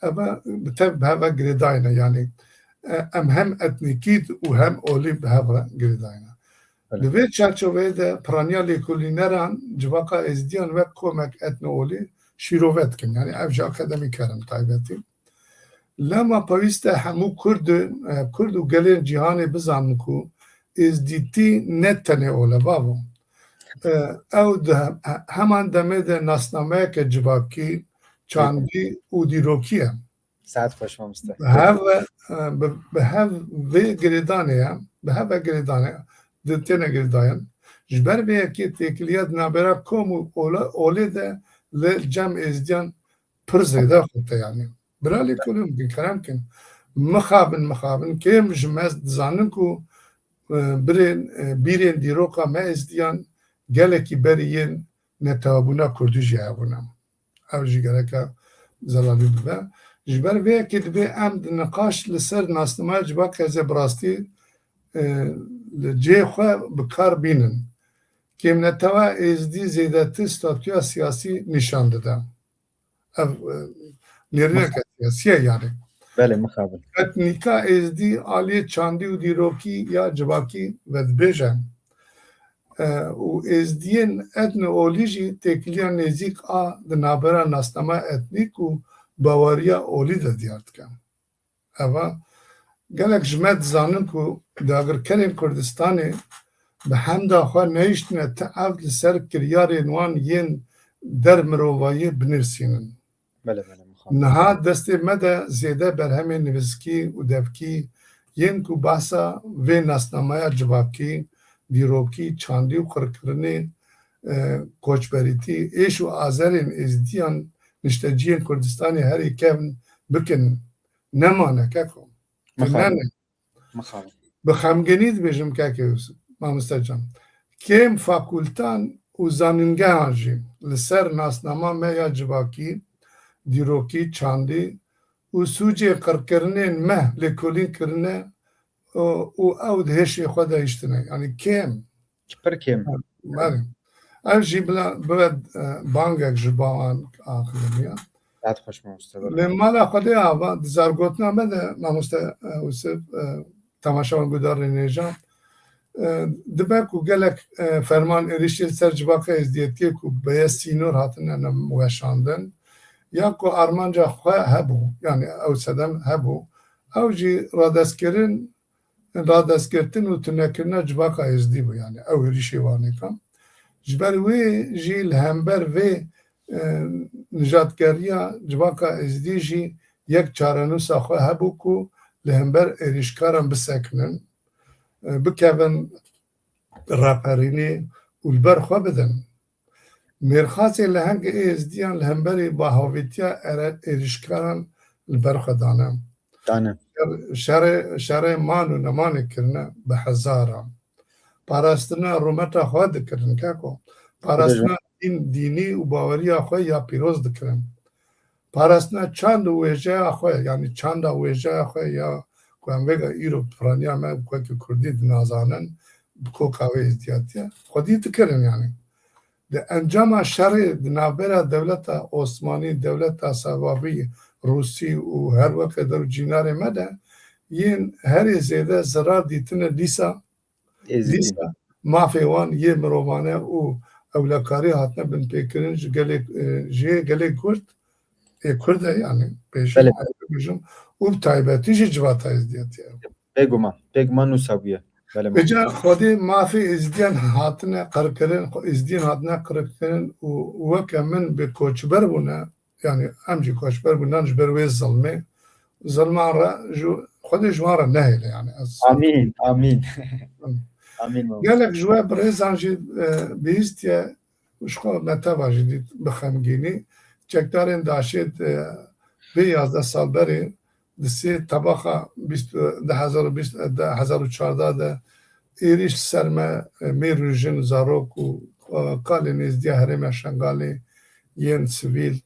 ev e, bi tev bi hev ve girêdayî ne, yanî, e, em hem etnîkî û hem olî bi hev re girêdayî ne. Evet. Di vê çarçoveyê de piraniya lêkolîneran civaka êzdiyan wek komek etnoolî şîrove dikin. Yanî ev jî akademî kar in taybetî. Lema pewîst e hemû Kurd, e, Kurd û gelên cîhanê bizanin ku êzdîtî ne tenê ol e, bavo. E, ew di he-, heman demê de nasnameyeke civakî, çandî û dîrokî ye. Saet xweş mamoste. Bi hev, e, bi, bi hev vê girêdanê ye, bi hev ve girêdanê di têne girêdayan. Ji ber vê yekê têkiliya di navbera kom û ola-, olê de li cem êzdiyan pir zêde xurte, yanî. Bira lêkolîn bikin, kerem kin. Mixabin, mixabin. Kêm ji me dizanin ku, e, birên, e, bîrên dîroka me êzdiyan gelekî berî yên netewebûna kurdî jî hebûne. Ev jî gereke zelalî bibe. Ji ber vê yekê dibê em di niqaş li ser nasnamaya civaka êzdiya bi rastî, e, li cihê xwe bi kar bînin. Kêmnetewa êzdî zêdetir statûya siyasî nîşan dide. Ev, e, nêrîneke siyasî ye, yanî. Belê, mixabin. Etnîka êzdî aliyê çandî û dîrokî ya civakî vedibêje. e, û êzdiyên etno-olî jî têkiliya nêzîk a di navbera nasnama etnîk û baweriya olî de diyar dike. Eva gelek ji me dizanin ku dagirkerên Kurdistanê bi hemda xwe nehiştine ti ewd li ser kiryarên wan yên dermirovayiyê binivîsînin. Belê, belê, mixabin. Niha destê me de zêde berhemên nivîskî û devkî yên ku behsa vê nasnameya civakî, dîrokî, çandî û qirkirinê, e, koçberîtî, êş û azarên êzdiyan nişteciyên Kurdistanê herî kevn bikin nemane keko. Mixabin. Nane. Mixabin. Bi xemgînî dibêjim kekê Yusuf, mamoste can. Kêm fakultan û zanîngehan jî li ser nasnama me ya civakî, dîrokî, çandî û sûcê qirkirinên me lêkolîn kirine û, û ew di hêşê xwe de hiştine. Yanî kêm. Pir kêm. Belê. Ev jî bila bibe, e, bangek ji bo wan akademiya. Saet xweş mamoste, belê. Lê mala Xwedê ava di zargotina me de mamoste, e, Yusuf, e, temaşevan guhdarên hêja, e, dibe ku gelek, e, ferman êrişê li ser civaka êzdiyetiyê ku beye sînor hatine ne weşandin ya ku armanca xwe hebû, yanî ew sedem hebû, ew jî radestkirin, radestgirtin û tunekirina civaka êzdî bû, yanî ew êrişê wanê kan. Ji ber wê jî li hember vê, e, nijadgeriya civaka êzdî jî yek çarenûsa xwe hebû ku li hember êrişkaran bisekinin, e, bikevin raperînê û li ber xwe bidin. Mêrxasê lehengê êzdiyan li hemberî bahavîtiya ere-, êrişkaran li ber xwe dane. Dane. Şer-, şerê, şerê man û nemanê kirine bi hezaran. Parastina rûmeta xwe dikirin, keko. Parastina dîn, dînî û baweriya xwe ya pîroz dikirin. Parastina çand û wêjeya xwe, yanî çanda wêjeya xwe ya ku em vêga îro piraniya me wekî kurdî dinazanin, bi koka wê êzdiyatiye, xwedî dikirin yanî. Di encama şerê di navbera dewleta Osmanî, dewleta Sefavî, Rûsî û her weke dew cînarê me de yên herê zêde zirar dîtine dîsa, Êzidî. Dîsa mafê wan yê mirovane û ewlekarî hatine binpêkirin ji gelê, e, ji gelê Kurd, ê Kurd e yanî pêşî Belê. Bijim, û bi taybetî jî civata êzdiyetî ye. Bêguman, bêguman nûsa bûye. Belê. Vêca xwedî mafê êzdiyan hatine qirkirin, xwe êzdiyan hatine qirkirin û weke min bi koçber bûne, yanî em jî koçber bûnan ji ber wê zilmê. Zilman re ji Xwedê ji wan re nehêle yanî. Ez Amîn, amîn. Amîn, mamoste. Gelek ji we birêzan jî, e, bihîstiye, ji xwe me teva jî dît bi xemgînî. Çekdarên DAIŞê di vê yazdeh sal berê di sê tebaxa bîst, di hezar û bîst, di hezar û çardeh de êrîş ser me, mêr û jin, zarok û, e, kalên êzdiya herêma Şengalê yên sivîl,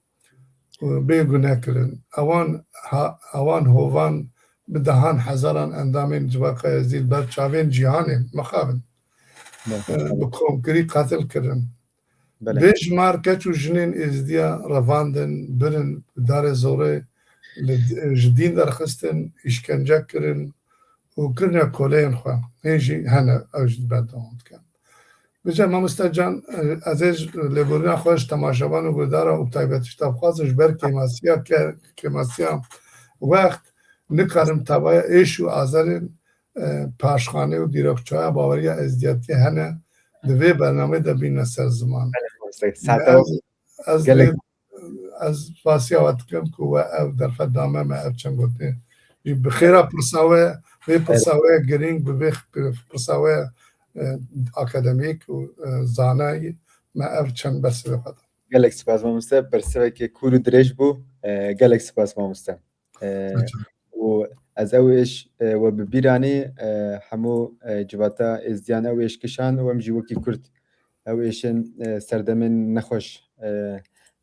e, bê gune kirin. Ewan ha-, ewan hovan bi dehan hezaran endamên civaka êzdî li ber çavên cîhanê mixabin, Belê. E, bi komkirî qetil kirin. Belê. Bêjmar keç û jinên êzdiya revandin, birin, bi darê zorê li, ji dîn derxistin, îşkence kirin û kirine koleyên xwe. Hên jî hene, ew jî berdewam dikin. Bice mamoste can, ez ê ji lêborîna xwe ji temaşevan û guhdara û bi taybetî ji te bixwazim ji ber kêmasiya ke-, kêmasiya wext nikarim tavaya êş û azarên, e, paşxane û dîrokçaya baweriya êzdiyatiyê hene di vê bernameyê de bîne ser ziman. Belê, mamoste. Saeta ez, ez gelek vê, ez spasiya we dikim ku we ev derfet dame me, ev çend gotinê. Bi xêra pirsa we, vê pirsa we girîng, bi vê pirsa we, e, akademîk û, e, zanayî me ev çend bersivê xwe da. Gelek spas mamoste, bersivekê kûr û dirêj bû. E, gelek spas mamoste. E, Rica. Û ez ew êş, e, we bi bîr anî, e, hemû, e, civata êzdiyan ew êş kişand û em jî wekî Kurd ew êşên, e, serdemên nexweş, e,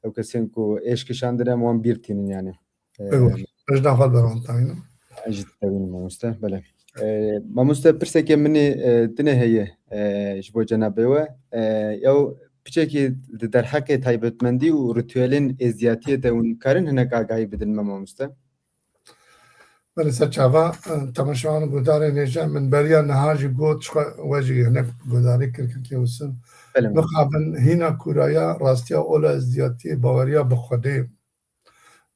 ew kesên ku êş kişandin em wan bîr tînin yanî. E, Eyvallah. Ez ji nav xwe derbas dixwînim. Ez jî dixwînim mamoste, belê. E, mamoste, pirsekê min ê, e, dinê heye, e, ji bo cenabê we. E, ew piçekî di derheqê taybetmendî û rituelên êzdiyatiyê de hûn karin hinek agahî bidin me mamoste? Belê, ser çava, e, temaşevan û guhdarên hêja, min beriya niha jî got, ji xwe we jî hinek guhdarî kir, kekê Husin. Belê. Mixabin hîna kûraya rastiya ola êzdiyatiyê, baweriya bi Xwedê,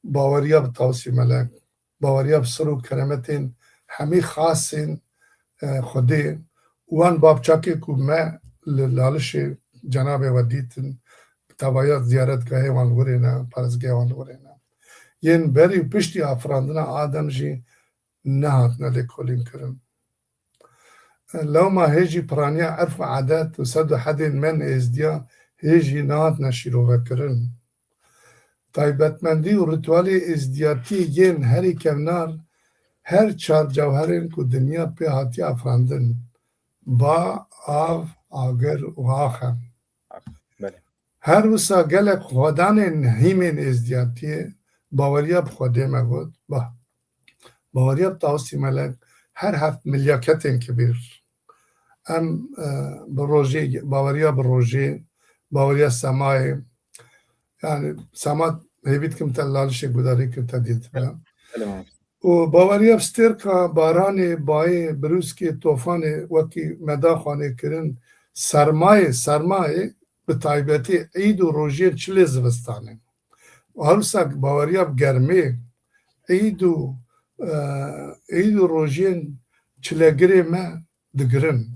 baweriya bi Tawsî Melek, baweriya bi sir û keremetên hemî xasên, e, Xwedê, wan babçakê ku me li Lalişê cenabê we dîtin, bi tevaya ziyaretgahê wan li wirê ne, parêzgeha wan li wirê ne. Yên berî û piştî afirandina Adem jî nehatine lêkolînkirin. Lewma hê jî piraniya erf û edet û sed û hedên me ên êzdiya hê jî nehatine şîrovekirin. Taybetmendî û rîtualê êzdiyatî yên herî kevnar her çar cewherên ku dinya pê hatiye afirandin, ba, av, agir û ax e. Belê. Her wisa gelek xwedanên hîmên êzdiyatiyê baweriya bi Xwedê me got, ba, baweriya bi Tawsî Melek, her heft milyaketên kibîr. Em, e, bi rojê, baweriya bi rojê, baweriya semayê, yani sema hêvî dikim te Lalişê gudarî kir, te dîtibe. Belê, mamoste. Û baweriya bi stêrka, baranê, bayê, birûskê, tofanê wekî me da xwanê kirin, sermayê, sermayê bi taybetî îd û rojiyên çilê zivistanê. Û her wisa baweriya bi germê, îd û, e, îd û rojiyên çilegirê me digirin.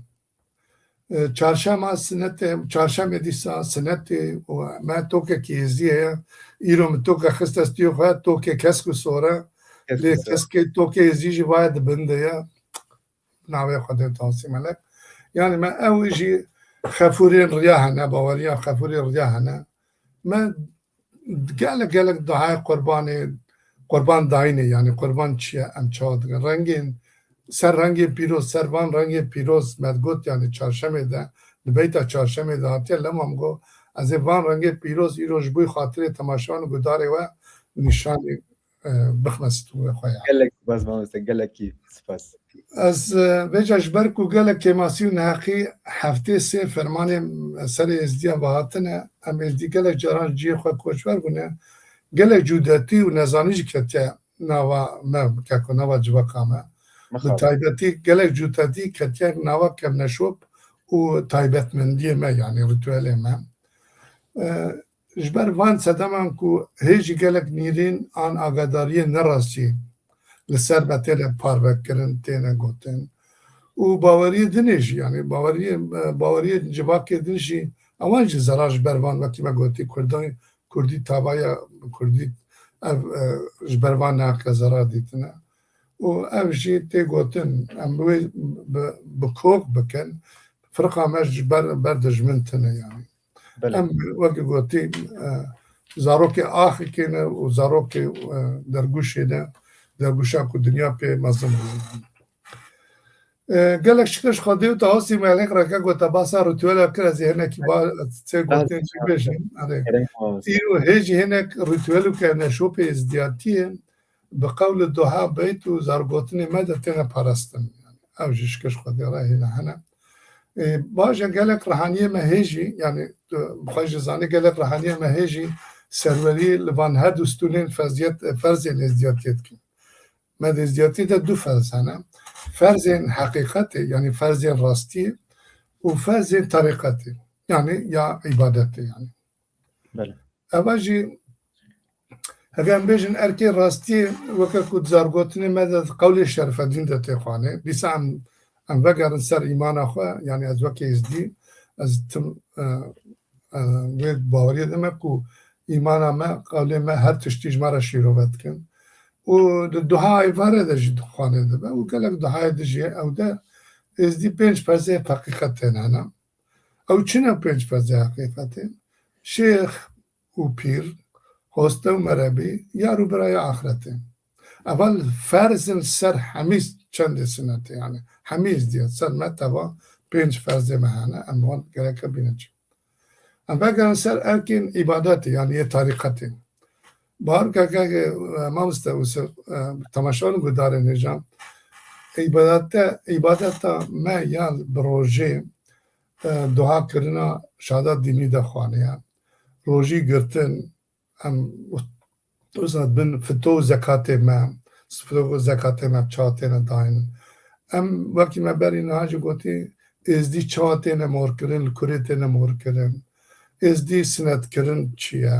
E, çarşema sinetê, çarşemê dîsa sinetê û me tokekî êzî heye. Îro min toke xiste stûyê xwe, tokê kesk û sor e. Kesk û sor. Lê keskê tokê êzî jî vaye di bin de ye. Navê Xwedê Tawsî Melek. Yani me ew jî xefûrên riya hene, baweriya xefûrên riya hene. Me gelek, gelek dahayê qurbanê, qurban dayînê, yani qurban çi ye, em çawa dikin? Rengên, ser rengên pîroz, ser van rengên pîroz me digot, yani çarşemê de, di beyta çarşemê de hatiye, lema min got, ez ê van rengê pîroz îro ji bo xatirê temaşevan û gudarê we nîşanê, e, bixme stûyê xwe ya. Gelek spas mamoste, gelekî spas. Ez, e, vêca ji ber ku gelek kêmasî û neheqî heftê sê fermanê serê êzdiyan ve hatine, em êzdî gelek caran ji cihê xwe koçber bûne, gelek cûdetî û nezanî jî ketiye nava me, keko nava civaka me. Bi Mixabin. Taybetî gelek cûdetî ketiye nava kevneşop û taybetmendiyê me, yani rîtuelê me. E, ji ber van sedeman ku hê jî gelek nîrîn an agadariyên nerastî li ser me têne parvekirin, têne gotin. Û baweriyê dinê jî, yani baweriyê, baweriyê civakê din jî, ewan jî zerar ji ber van, wekî me gotî, Kurdan, Kurdî tavaya Kurdî ev, e, ji ber van neheqe zerar dîtine. Û ev jî tê gotin, em wê bi, bi kok bikin, firqa me ji ber, ber dijmin tune yani. Belê. Em wekî gotî, e, zarokê axikê ne û zarokê, e, dergûşê ne, dergûşa ku dinya pê mezin bû. E, gelek şikir ji Xwedê û Tawsî Melek reke ku te basa rîtuela kir, ez ê hinekî ba, sê Belê. Gotên jî bêjim. Erê. Kerem mamoste. Îro hê jî hinek rîtuel û kevneşopê êzdiyatiyê bi qewl û duha, beyt û zargotinê me de têne parastin. Ew jî şikir ji Xwedê re hêne hene. Ê, baş e, gelek rihaniyê me hê jî, yani, tu bi xwe jî zanî, gelek rihaniyê me hê jî serwerî li van her du stûnên ferziyet, ferzên êzdiyatiyê dikin. Me di êzdiyatiyê de du ferz hene. Ferzên heqîqetê, yani ferzên rastiyê û ferzên terîqetê, yani ya îbadetê yani. Belê. Eva jî, heger em bêjin erkê rastiyê, weke ku di zargotinê me de qewlê Şerfedîn de tê xwanê. Dîsa em, em vegerin ser îmana xwe, yani ez weke êzdî, ez tim, e, e, wê baweriyê de me ku îmana me, qewlê me her tiştî ji me re şîrove dikin. Û di duha êvarê de jî dixwanê dibe û gelek duhayê dijî ew de êzdî pênc ferzê heqîqet têne hene. Ew çi ne pênc ferzê heqîqetê? Şêx û pîr, hoste û merebî, yar û biraya axretê. Eva ferz in ser hemî çendê sinetê, yani hemî êzdiyê ser me teva pênc ferzê me hene, em wan gereke bînin çi. Em vegerin ser erkên îbadetê, yani yê tarîqetê. Bawer ke, ke, e, mamoste Ûsif, e, temaşevan û guhdarên hêja, îbadete, îbadeta me ya bi rojê, e, duha kirina şada dînî de xwaniye. Rojî girtin, em, wisa bin fito û zekatê me, filogo zekatê me çawa têne dayîn. Em wekî me berî niha jî gotî, êzdî çawa têne morkirin, li kurê têne morkirin. Êzdî sinetkirin çi ye?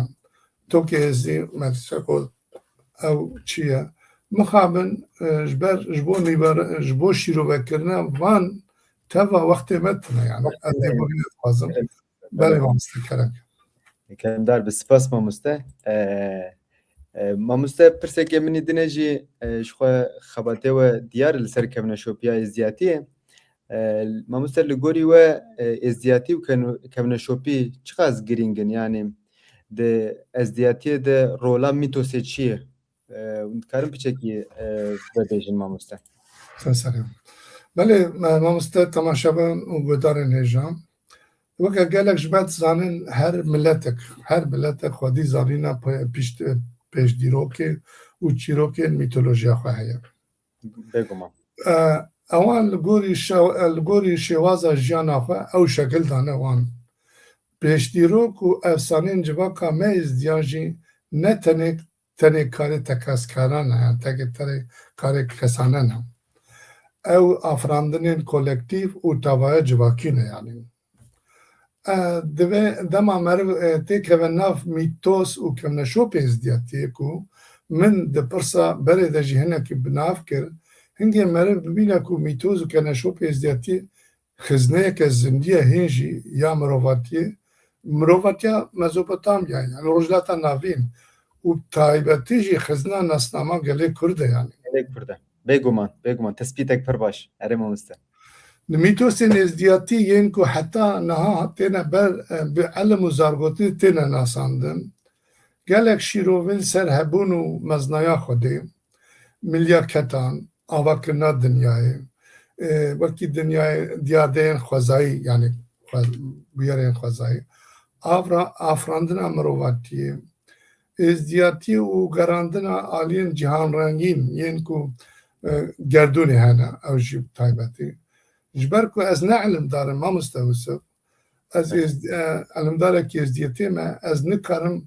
Tokê êzdî, me dîsa got, ew çi ye? Mixabin, e, ji ber, ji bo nîver-, ji bo şîrovekirina van teva wextê me tune, yani. Ez lêborînê dixwazim. Belê, mamoste, kerem. Keremdar be, spas mamoste. E, e, mamoste, pirsekê min î dine jî, e, ji xwe xebatê we diyar li ser kevneşopiya êzdiyatiyê. E, mamoste, li gorî we, e, êzdiyatî û kenu-, kevneşopî çiqas girîng in? Yanî di êzdiyatiyê de rola mîtosê çi ye? E, hûn dikarin piçekî, e, vebêjin, mamoste? Sen serê. Belê, me-, mamoste, temaşevan û guhdarên hêja. Weke gelek ji me dizanin, her miletek, her miletek xwedî zanîna pe-, pişt-, pêşdîrokê û çîrokên mîtolojiya xwe heye. Bêguman. E, ewan li gorî şew-, e, li gorî şêwaza jiyana xwe ew şekil dane wan. Pêşdîrok û efsaneyên civaka me êzdiyan jî ne tenê, tenê karê tekeskara ne, yani teke tenê karê kesane ne. Ew afirandinên kolektîf û tevaya civakî ne, yani. E, divê dema meriv, e, têkeve nav mîtos û kevneşopê êzdiyatiyê ku min di pirsa berê de jî hinekî bi nav kir, hingê meriv bibîne ku mîtos û kevneşopê êzdiyatiyê xizneyeke zindî ye hîn jî ya mirovatiyê, mirovatiya Mezopotamya, yani Rojhilata Navîn û taybetî jî xizna nasnama gelê Kurd e, yani. Gelê Kurd e. Bêguman, bêguman. Tespîtek pir baş. Erê mamoste. Di mîtosên êzdiyatî yên ku heta niha têne ber, e, bi ilim û zargotinê têne nasandin, gelek şîrove li ser hebûn û meznaya Xwedê, milyaketan, avakirina dinyayê, e, wekî dinyayê diyadeyên xwezayî, yani xwe-, bûyerên xwezayî, avra-, afirandina mirovatiyê, êzdiyatiyê û gerandina aliyên cîhanrengîn yên ku, e, gerdûnê hene, ew jî taybetî. Ji ber ku ez ne ilimdar im, mamoste Yusuf, ez Hı. êz-, e, ilimdarekî êzdiyetê me, ez nikarim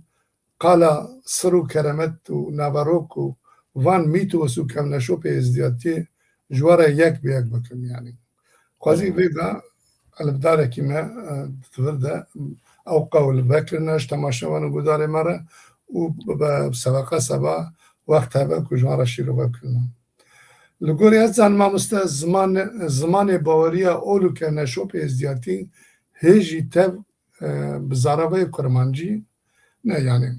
qala sir û keremet û naverok û van mîtos û kevneşopê êzdiyatiyê ji we re yek bi yek bikim, yanî. Xwezî Hı. vêga ilimdarekî me, e, di vir de ew qewl vekirine ji temaşevan û guhdarê me re û bi sebeqa seba wext hebe ku ji wan re şîrove bikirine. Li gorî ez zanim, mamoste, ziman-, zimanê baweriya ol û kevneşopê êzdiyatî hê jî tev, e, bi zaravayê kurmancî ne, yanî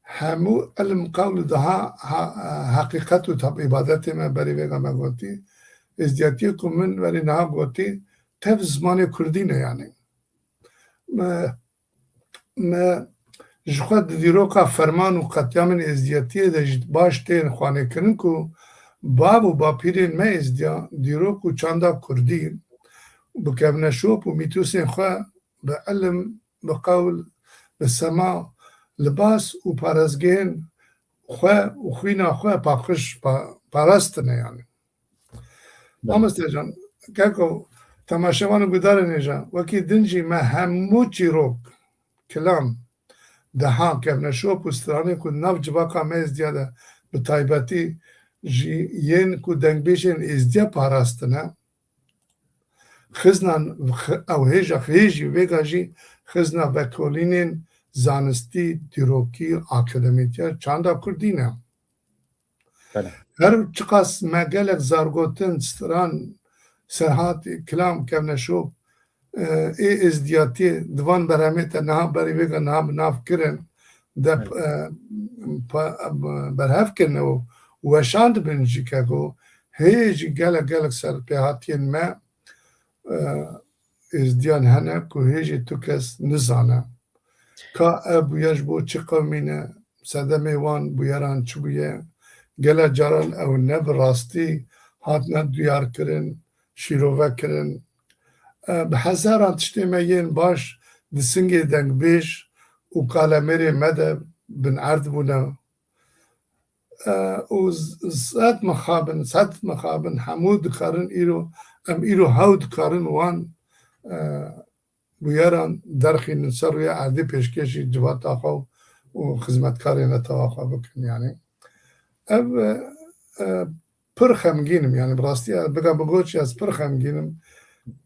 hemû ilm, qewl û daha ha-, heqîqet û tab-, îbadetê me berî vêga me gotî, êzdiyatiyê ku min berî niha gotî, tev zimanê kurdî ne, yanî. Me, me ji xwe di dîroka ferman û qetyamên êzdiyatiyê de jî baş tên xwanêkirin ku bav û bapîrên me êzdiya dîrok û çanda kurdî bi kevneşop û mîtosên xwe bi ilim, bi qewl, bi sema, libas û parezgehên xwe û xwîna xwe paqij pa-, parastine, yanî. Belê. Mamoste can, keko, temaşevan û guhdarên hêja, wekî din jî me hemû çîrok, kilam, deha, kevneşop û stranên ku nav civaka me êzdiya de bi taybetî jî yên ku dengbêjên êzdiya parastine, xiznan, ew hêja, hê jî vêga jî xizna vekolînên zanistî, dîrokî, akademîk ya çanda kurdî ne. Belê. Her çiqas me gelek zargotin, stran, serhat, kilam, kevneşop, e, ê êzdiyatiyê di van berhemê te niha berî vêga niha bi nav kirin, de, Belê. e, pa-, berhev kirine û weşandibin jî, keko hê jî gelek, gelek serpêhatiyên me, e, êzdiyan hene ku hê jî tu kes nizane. Ka ev bûyer ji bo çi qewimîne, sedemê wan bûyeran çi bûye? Gele caran ew ne bi rastî hatine duyarkirin, şîrovekirin? E, bi hezaran tiştê me yên baş di singê dengbêj û kalemêrê me de bin erd bûne. E, û z-, sed mixabin, sed mixabin hemû dikarin îro, em îro hew dikarin wan, e, bûyeran derxînin ser rûya erdê pêşkêşî civata xwe û xizmetkarên netewa xwe bikin, yanî. Ev, e, e, pir xemgîn im. Yani bi rastî, e, biga bi goç ez pir xemgîn im.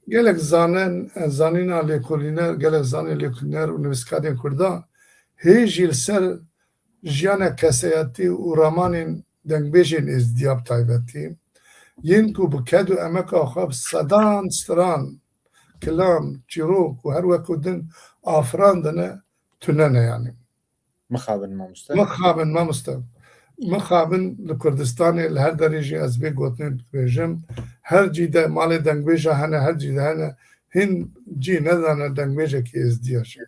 Gelek zanen, e, zanîna lêkolîner, gelek zanê lêkolîner û nivîskarên Kurda hê jî li ser jiyana keseyetî û ramanên dengbêjên êzdiya bi taybetî, yên ku bi ked û emeka xwe bi sedan stran, kilam, çîrok û her wek û din afirandine, tune ne yani. Mixabin mamoste. Mixabin mamoste. Mixabin li Kurdistanê li her derê jî ez vê gotinê dibêjim. Her cî de malê dengbêja hene, her cî de hene. Hin cî nedane dengbêjekî êzdiya jî.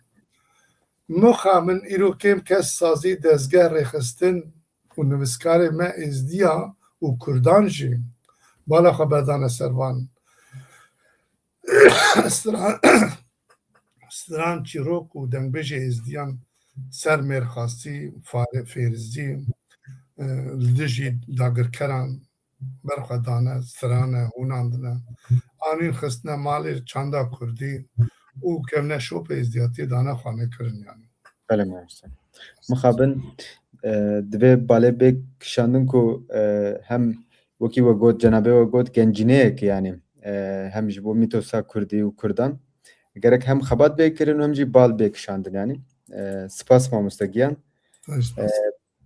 Mixabin îro kêm kes sazî, dezgeh, rêxistin û nivîskarê me êzdiya û kurdan jî bala xwe berdane ser van. Stran, stran çîrok û dengbêjê êzdiyan ser mêrxasî, fare-, fêrizî, e, li dijî dagirkeran berxwe dane, strane, hûnandine. Anîn xistine malê çanda kurdî û kevne şopê êzdiyatiyê dane xanê kirin yani. Belê mamoste. Mixabin, e, divê balê bê kişandin ku, e, hem wekî we got, cenabê we got, gencîneyek yani, e, hem ji bo mîtosa kurdî û kurdan gerek hem xebat bê kirin û hem jî bal bê kişandin yani. E, spas mamoste giyan. Spas. E,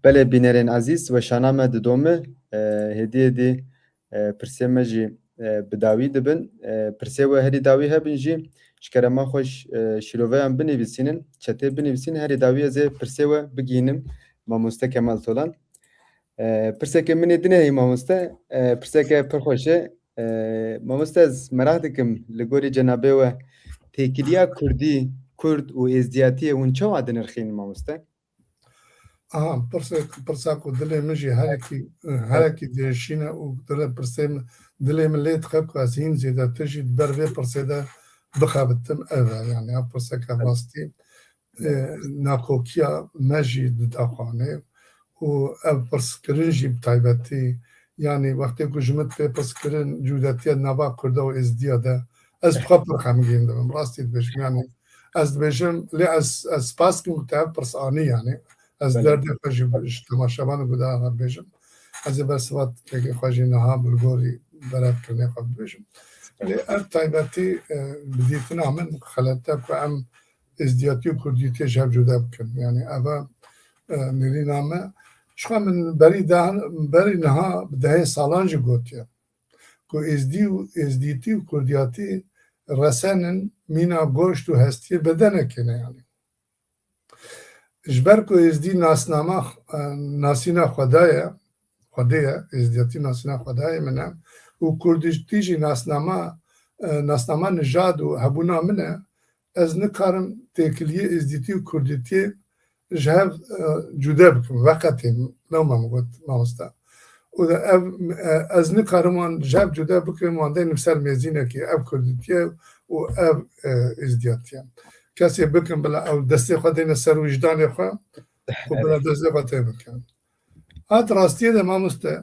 belê bînerên ezîz, weşana me didome, e, hêdî hêdî, e, pirsê me jî, e, bi dawî dibin. E, pirsê we herî dawî hebin jî, ji kerema xwe ş-, e, şîroveyan binivîsînin, çetê binivîsînin, herî dawî ez ê pirsê we bigihînim mamoste Kemal Tolan. E, pirseke min ê din heye mamoste, e, pirseke pir xweş e. E, mamoste, ez meraq dikim, li gorî cenabê we têkiliya kurdî, kurd û êzdiyatiyê hûn çawa dinirxînin mamoste? Aha, pirsa, pirsa ku dilê min jî herekî, herekî diêşîne û dilê pirsê min, dilê min lê dixe ku ez hîn zêdetir jî di ber vê pirsê de bixebitim, ev e. Yani ev pirseke rastî, e, nakokiya me jî dida xanê û ev pirskirin jî bi taybetî, yani wextê ku ji min tê pirskirin cûdetiya nava Kurda û Êzdiya de, ez bi xwe pir xemgîn dibim, rastî dibêjim. Yani ez dibêjim, lê ez, ez spas dikim ku te ev pirs anî yani. Ez Belê. derdê xwe jî ji temaşevan û guhdaran re dibêjim. Ez ê bersiva tikekê xwe jî niha bi gorî berevkirinê xwe bibêjim. Lê ev taybetî, e, bi dîtina min xelete ku em êzdiyatî û kurdîtiyê ji hev cuda bikin. Yani ev e, e, nêrîna me. Çiqa min berî de, berî niha bi dehê salan jî gotiye ku êzdî û êzdîtî û kurdiyatî resenin mîna goşt û hestiyê bedenekê ne yani. Ji ber ku êzdî nasnama, e, nasîna Xwedê ye, Xwedê ye, êzdiyatî nasîna Xwedê ye min e û kurdîtî jî nasnama, e, nasnama nijad û hebûna min e, ez nikarim têkiliyê êzdîtî û kurdîtiyê ji hev, e, cude bikim, veqetê, lewma min got mamoste. Û de ev, e, ez nikarim wan ji hev cude bikim, wan deynim ser mêzînekê, ev kurdîtiye û ev, e, êzdiyatiye. Kesê bikin bila ew destê xwe deyne ser wijdanê xwe û bila destê xwe tê bikin. Hat rastiyê de mamoste,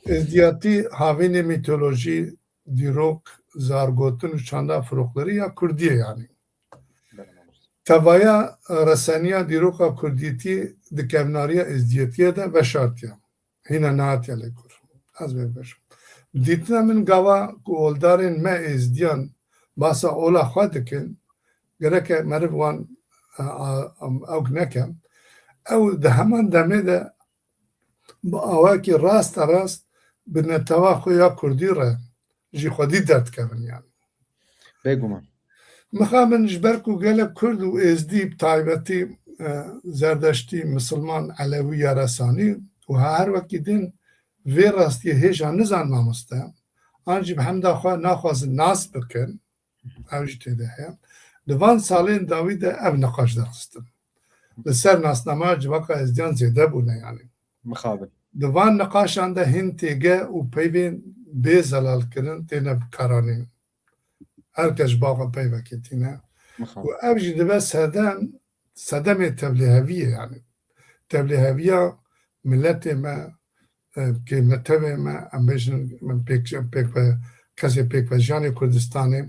êzdiyatî havînê mîtolojî, dîrok, zargotin û çanda folklorî ya kurdî ye yani. Tevaya reseniya dîroka kurdîtî di kevnariya êzdiyetiyê de veşartiye. Hîna nehatiye lêkur. Ez vê bibêjim. Bi dîtina min gava ku oldarên me êzdiyan basa ola xwe dikin, gereke meriv wan, e, a, em, ewk neke. Ew di heman demê de bi awakî rasterast bi netewa xwe ya kurdî re ji xwedî derdikevin yani. Bêguman. Mixabin ji ber ku gelek kurd û êzdî bi taybetî, e, zerdeştî, misilman, elewî ya resanî û her wekî din vê rastiyê hêja nizan mamoste, an jî bi hemda xwe naxwazin nas bikin, ew jî tê de heye. Di van salên dawî de ev niqaş derxistin. Li ser nasnama civaka êzdiyan zêde bûne yani. Mixabin. Di van niqaşan de hin têge û peyvên bê zelalkirin têne bikaranîn. Her kes ji ba xwe peyvekê tîne. Mixabin. Û ev jî dibe sedem, sedemê tevliheviyê yani. Tevliheviya miletê me, e, kê netewê me, em bêjin, pêk-, pêkve-, kesê pêkvejiyanê Kurdistanê,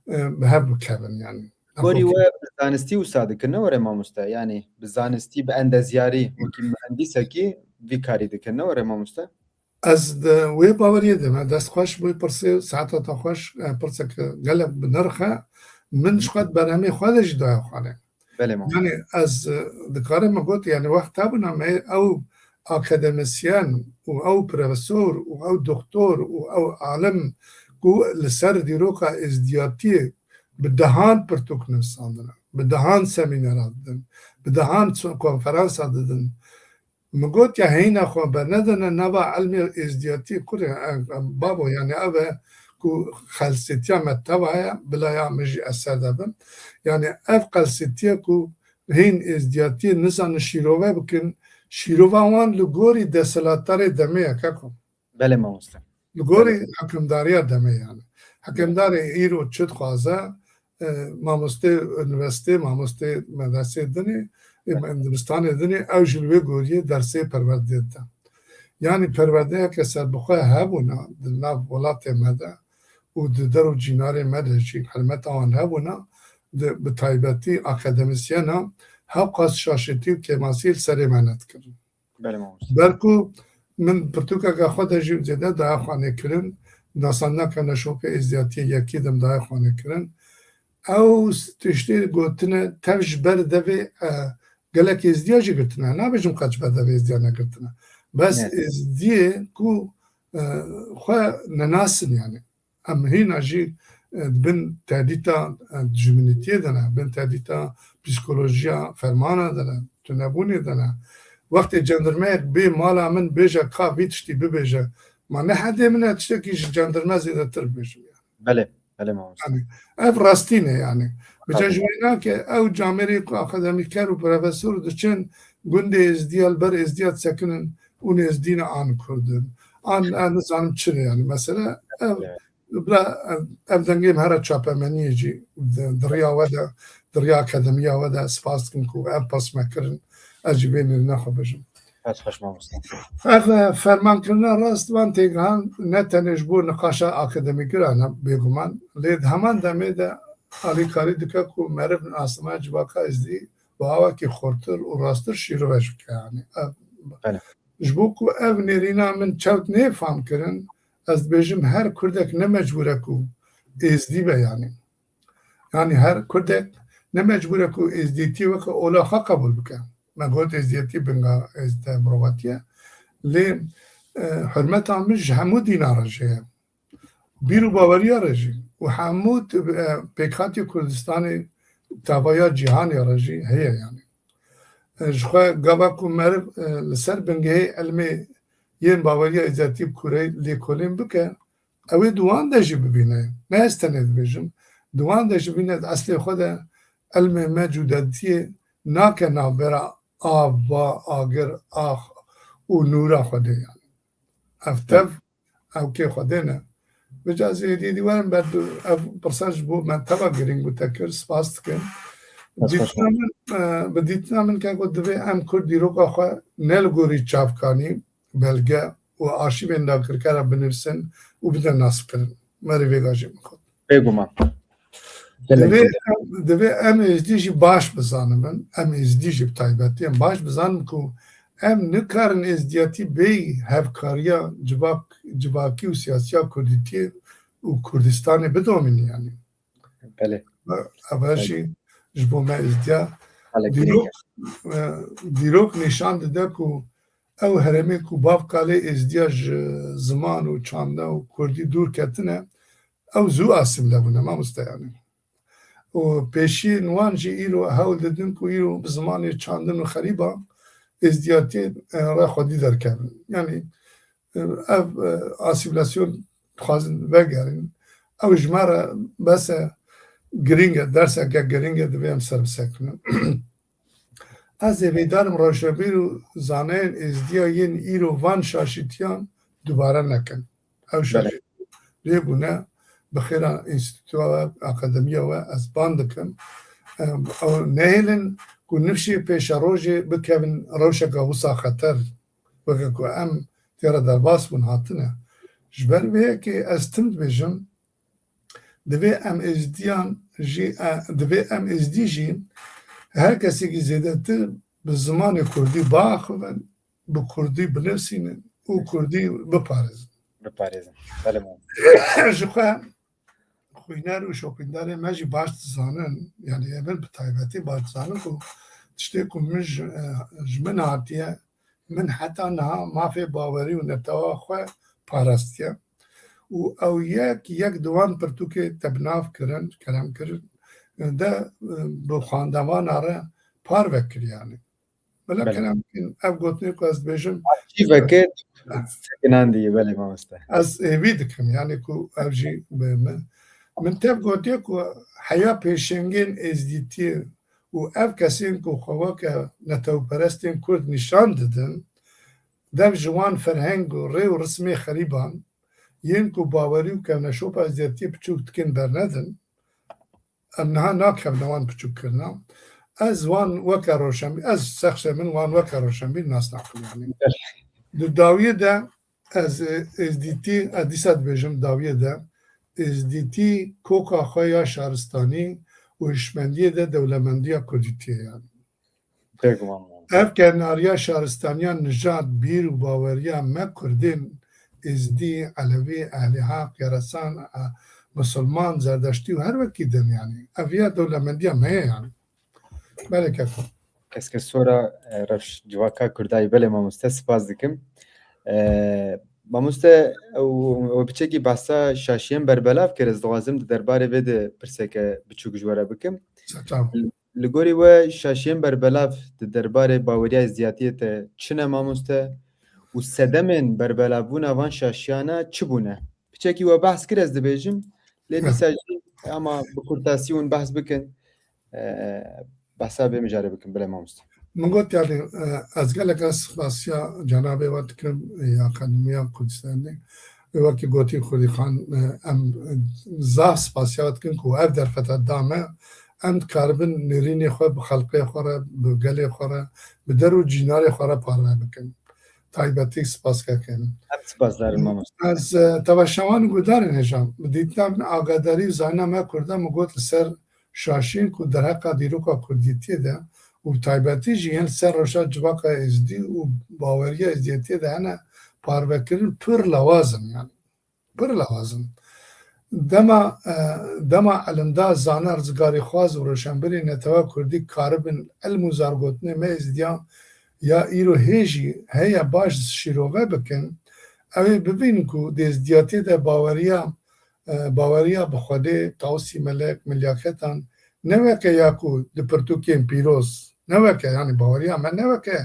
e, bi hev bikevin yani. Gorî we bi zanistî wisa dikin, ne were mamoste? Yani bi zanistî, bi endezyarî, wekî muhendîsekî vî karî dikin, ne were mamoste? Ez di wê baweriyê de me. Dest xweş bo pirsê, saeta te xweş, e, pirseke gelek bi nirx e. Min ji xwe di berhemê xwe de jî daye xwarê. Belê, mamoste. Yani ez, e, dikarim me got, yani wext hebûna me ew akademisyen û ew profesor û ew doktor û ew alim ku li ser dîroka êzdiyatiyê bi dehan pirtûk nivîsandine, bi dehan semînera didin, bi dehan ço-, konferansa didin. Min got ya heyna xwe bernedine nava ilmê êzdiyatî kurê, e, e, babo, yani ev e ku xelsetiya me teva ye, bila ya min jî ez ser de bim. Yani ev xelsetiye ku hîn êzdiyatiyê nizanin şîrove bikin, şîrova wan li gorî desthilatdarê demê ye, keko. Belê, mamoste. Li gorî hikimdariya demê yani. Hikimdarê îro çi dixwaze, e, mamostê unîversîtê, mamostê medresê dinê, e, dibistanê dinê, ew jî li wê goriyê dersê perwerdê dide. Yani perwerdeyeke serbixwe hebûna di nav welatê me de û di der û cînarê me de jî hurmeta wan hebûna, di, bi taybetî akademisyena hewqas şaşitî û kêmasî li serê me nedikirin. Belê, mamoste. Ber ku min pirtûkeke xwe de jî zêde daye xwanê kirin, nasandina ke neşoke êzdiyatiyê yekî de min daye xwanê kirin. Ew tiştê gotine tev ji ber devê, e, gelek êzdiya jî girtine. Nabêjim qet ji ber devê êzdiya negirtine. Bes Ne? êzdiyê ku, e, xwe nenasin yani. Em hîna jî, e, bin tehdîta, e, dijminîtiyê de ne, bin tehdîta psîkolojiya fermana de ne, tunebûnê de ne. Wextê cendirmeyek bê mala min bêje ka vî tiştî bibêje, ma ne hedê min e tiştekî ji cendirme zêdetir bibêjim yani. Belê, belê mamoste. Yani, ev rastî ne yani. Bi Tabii. cejwê nake ew camêrê ku akademîker û profesor diçin gundê êzdiya li ber êzdiya disekinin, û êzdî ne an kurd in. An, an nizanim çi ne yani. Mesela ev Evet. Bila ev, ev dengê me here çapemeniyê jî di, di riya we de, di riya akademiya we de spas dikim ku ev pirs me kirin. Ez jî vê nêrîna xwe bijim. Ez xweş mamoste. Ev, e, fermankirina rast van têgihan ne tenê ji bo niqaşa akademîkiran e, bêguman, lê di heman demê de alîkarî dike ku meriv nasname civaka êzdî bi awakî xurtir û rasttir şîrove jî bike. Yani, ev, Belê. Ji bo ku ev nêrîna min çewt nê fam kirin, ez dibêjim her kurdek ne mecbûr e ku êzdî be yani. Yani her kurdek ne mecbûr e ku êzdîtiyê weke ola xwe qebûl bike. Me got êzdiyetî binga êzdiya mirovatiye. Lê, e, hurmeta min ji hemû dîna re jê ye. Bîr û baweriya re jî û hemû t-, e, pêkhatiya Kurdistanê, tavaya cîhanê re jî heye yani. E, ji xwe gava ku meriv, e, li ser bingehê ilmê yên baweriya êzdiyatî bi kurê lêkolîn bike, ew ê di wan de jî bibîne. Ne ez tenê dibêjim. Di wan de jî bîne, di eslê xwe de ilmê me cûdetiyê nake navbera av, va, agir, ax û nûra Xwedê yani. Ev tev, ew kê Xwedê ne. Vêca ez êdî dî werim ber ev pirsa ji bo me teva girîng bû te kir, spas dikim. Ez xweş Dîtina min, e, bi dîtina min ke got divê em Kurd dîroka xwe ne li gorî çavkanî, belge û arşîvên dagirkeran binivîsin û bide naskirin. Merî vêga jî min got. Bêguman. Gelek Divê, güzel. em- divê em êzdî jî baş bizanibin, em êzdî jî bi taybetî em baş bizanibin ku em nikarin êzdiyatî bêyî hevkariya civak, civakî û siyasiya Kurdîtiyê û Kurdistanê bidomînin yanî. Belê. Ev Belê. jî ji bo me êzdiya Gelek dîrok, girîng e. e, dîrok nîşan dide ku ew herêmê ku bav kalê êzdiya ji ziman û çanda û Kurdî dûr ketine, ew zû asîmle bûne, mamoste, yanî. Û pêşiyên wan jî îro hewl didin ku îro bi zimanê çandin û xerîba êzdiyatiyê, e, re xwedî derkevin. Yanî, e, ev, e, asîmîlasyon dixwazin vegerin. Ew ji me re bes e, girîng e, derseke girîng e, divê em ser bisekinin. Ez hêvîdar im rewşebîr û zanayên êzdiya yên îro van şaşîtiyan dubare nekin. Ew Belê. şaşîtî lê bûne, bi xêra înstîtuya we, akademiya we ez ban dikim. Em, ew nehêlin ku nifşê pêşerojê bikevin rewşeke wisa xeter, weke ku em tê re derbas bûn hatine. Ji ber vê yekê ez tim dibêjim, divê em êzdiyan jî, e, divê em êzdî jî her kesekî zêdetir bi zimanê kurdî biaxivin, bi kurdî binivîsînin, û kurdî biparêzin. Biparêzin. Belê, mam. Ji xwe xwîner û şopîndarê me jî baş dizanin, yanî em bi taybetî baş dizanin ku tiştê ku min ji, ji min hatiye, min heta niha mafê bawerî û netewa xwe parastiye û ew yek yek di wan pirtûkê te bi nav kirin, kerem kirin, de bi xwendevana re parve kir yanî. Bila Belê. Kerem bikin, ev gotinê ku ez dibêjim, Çî veke sekinandî, belê mamoste. Ez hêvî dikim, yanî ku ev jî bi min. Min tev gotiye ku heya pêşengên êzdîtiyê û ev kesên ku xwe weke netewperestên Kurd nîşan didin, dev ji wan ferheng û rê û rismê xerîban, yên ku bawerî û kevneşopa êzdîtiyê piçûk dikin bernedin, em niha nakevne wan piçûk kirina. Ez wan weke roşenbîr, ez şexsê min wan weke roşenbîr nas nakim yanî. Di dawiyê de ez, e, êzdîtî, ez dîsa dibêjim dawiyê de êzdîtî koka xwe ya şaristanî û hişmendiyê de dewlemendiya kurdîtiyê ye yanî. Bêguman. Ev kenariya şaristaniya nijad, bîr û baweriya me kurdên êzdî, elewî, ehlî heq, geresan, e, misilman, zerdeştî û her wekî din yanî. Ev ya dewlemendiya me ye yanî. Belê keko. Keske sora, e, rewş civaka kurdayî, belê mamoste, spas dikim. E, mamoste, ew, ew piçekî behsa şaşiyên berbelav kir, ez dixwazim di derbarê vê de pirseke biçûk ji we re bikim. Serçav. Li gorî we şaşiyên berbelav di derbarê baweriya êzdiyatiyê te çi ne mamoste û sedemên berbelavbûna van şaşiyana çi bûne? Piçekî we behs kir ez dibêjim, lê dîsa jî ama bi kurtasî hûn behs bikin, e, behsa vê mijarê bikin, bilê mamoste. Min got, yanî, e, ez gelek ez spasiya cenabê we dikim, e, ya Akademiya Kurdistanê. Wekî gotî Xwedî Xan, e, em, e, zaf spasiya we dikin ku ev derfeta da me, em dikaribin nêrînê xwe bi xelqê xwe re, bi gelê xwe re, bi der û cînarê xwe re parve bikin. Taybetî spas kekin. Em spasdar in, mamoste. Ez, e, tebeşewan û gudarên hêja, bi dîtina min agadarî û zanîna me kurda min got li ser şaşiyên ku derheqa dîroka kurdîtiyê de û bi taybetî jî yên li ser rewşa civaka êzdî û baweriya êzdiyetiyê de hene parvekirin pir lawaz in, yanî pir lawaz in. Dema, e, dema elimda zana, rizgarîxwaz û roşenbirê netewa kurdî karibin ilm û zargotinê me êzdiyan ya îro hê jî heye baş şîrove bikin, ew ê bibînin ku di êzdiyatiyê de baweriya e, baweriya bi Xwedê, Tawusî Melek, milyaketan, ne weke ya ku di pirtûkên pîroz, ne weke, yanî baweriya me ne weke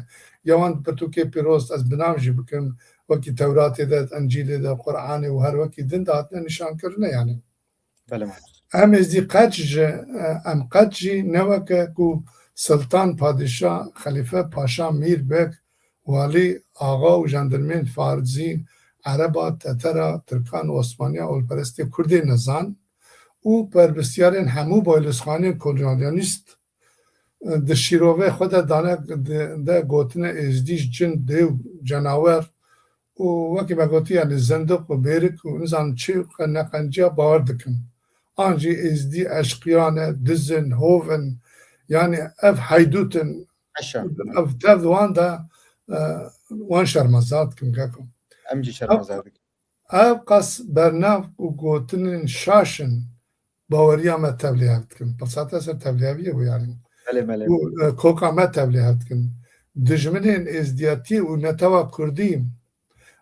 ya wan di pirtûkê pîroz, ez bi nav jî bikim, wekî Tewratê de, Encîlê de, Quranê û her wekî din de hatine nîşankirine, yanî. Belê, mamoste. Em êzdî qet ji, e, em qet jî ne weke ku Siltan, Padîşah, Xelîfe, Paşa, Mîr, Beg, Walî, axa û jandirmên farzî, ereba, tetera, tirkan, osmaniya, olperestê kurdê nezan û perbistyarên hemû baylozxanên kolonyalîst, e, di şîrovê xwe de dane, de, de gotine êzdî ji cin, dê û cenawer û wekî me gotî, yanî zindiq û bêrik û nizanim çi neqenciya bawer dikin. An jî êzdî eşqiya ne, diz in, hov in, yanî ev heydût in, Eşa. Ev tev wan de, e, wan şermezar dikin, keko. Em jî şermezar dikin. Ev qas bernav û gotinên şaş in, baweriya me tevlî hev dikin. Pirsata ser tevlîheviyê bû, yanî. Belê, belê. Û, e, koka me tevlî hev dikin. Dijminên êzdiyatiyê û netewa kurdî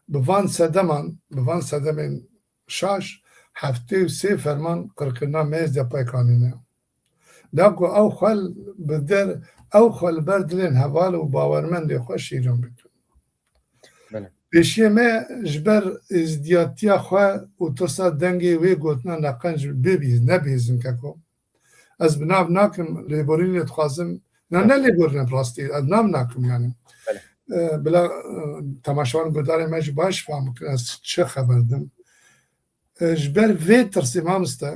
bi van sedeman, bi van sedemên şaş, heftê û sê ferman qirkirina me êzdiya paykanîne. Da ku ew xwe bi der, ew xwe li ber dilên heval û bawermendê xwe şîrin bikin. Belê. Pêşiyê me ji ber êzdiyatiya xwe û tirsa dengê wê gotina neqenc bibî-, nebihîzin, keko. Ez bi nav nakim, lêborînê dixwazim. Na, ne lêborîne bi rastî, ez nav nakim, yanî. Belê. E, bila, e, temaşevan guhdarê me jî baş fam bikin, ez çi xeber dim. E, ji ber vê tirsê, mamoste,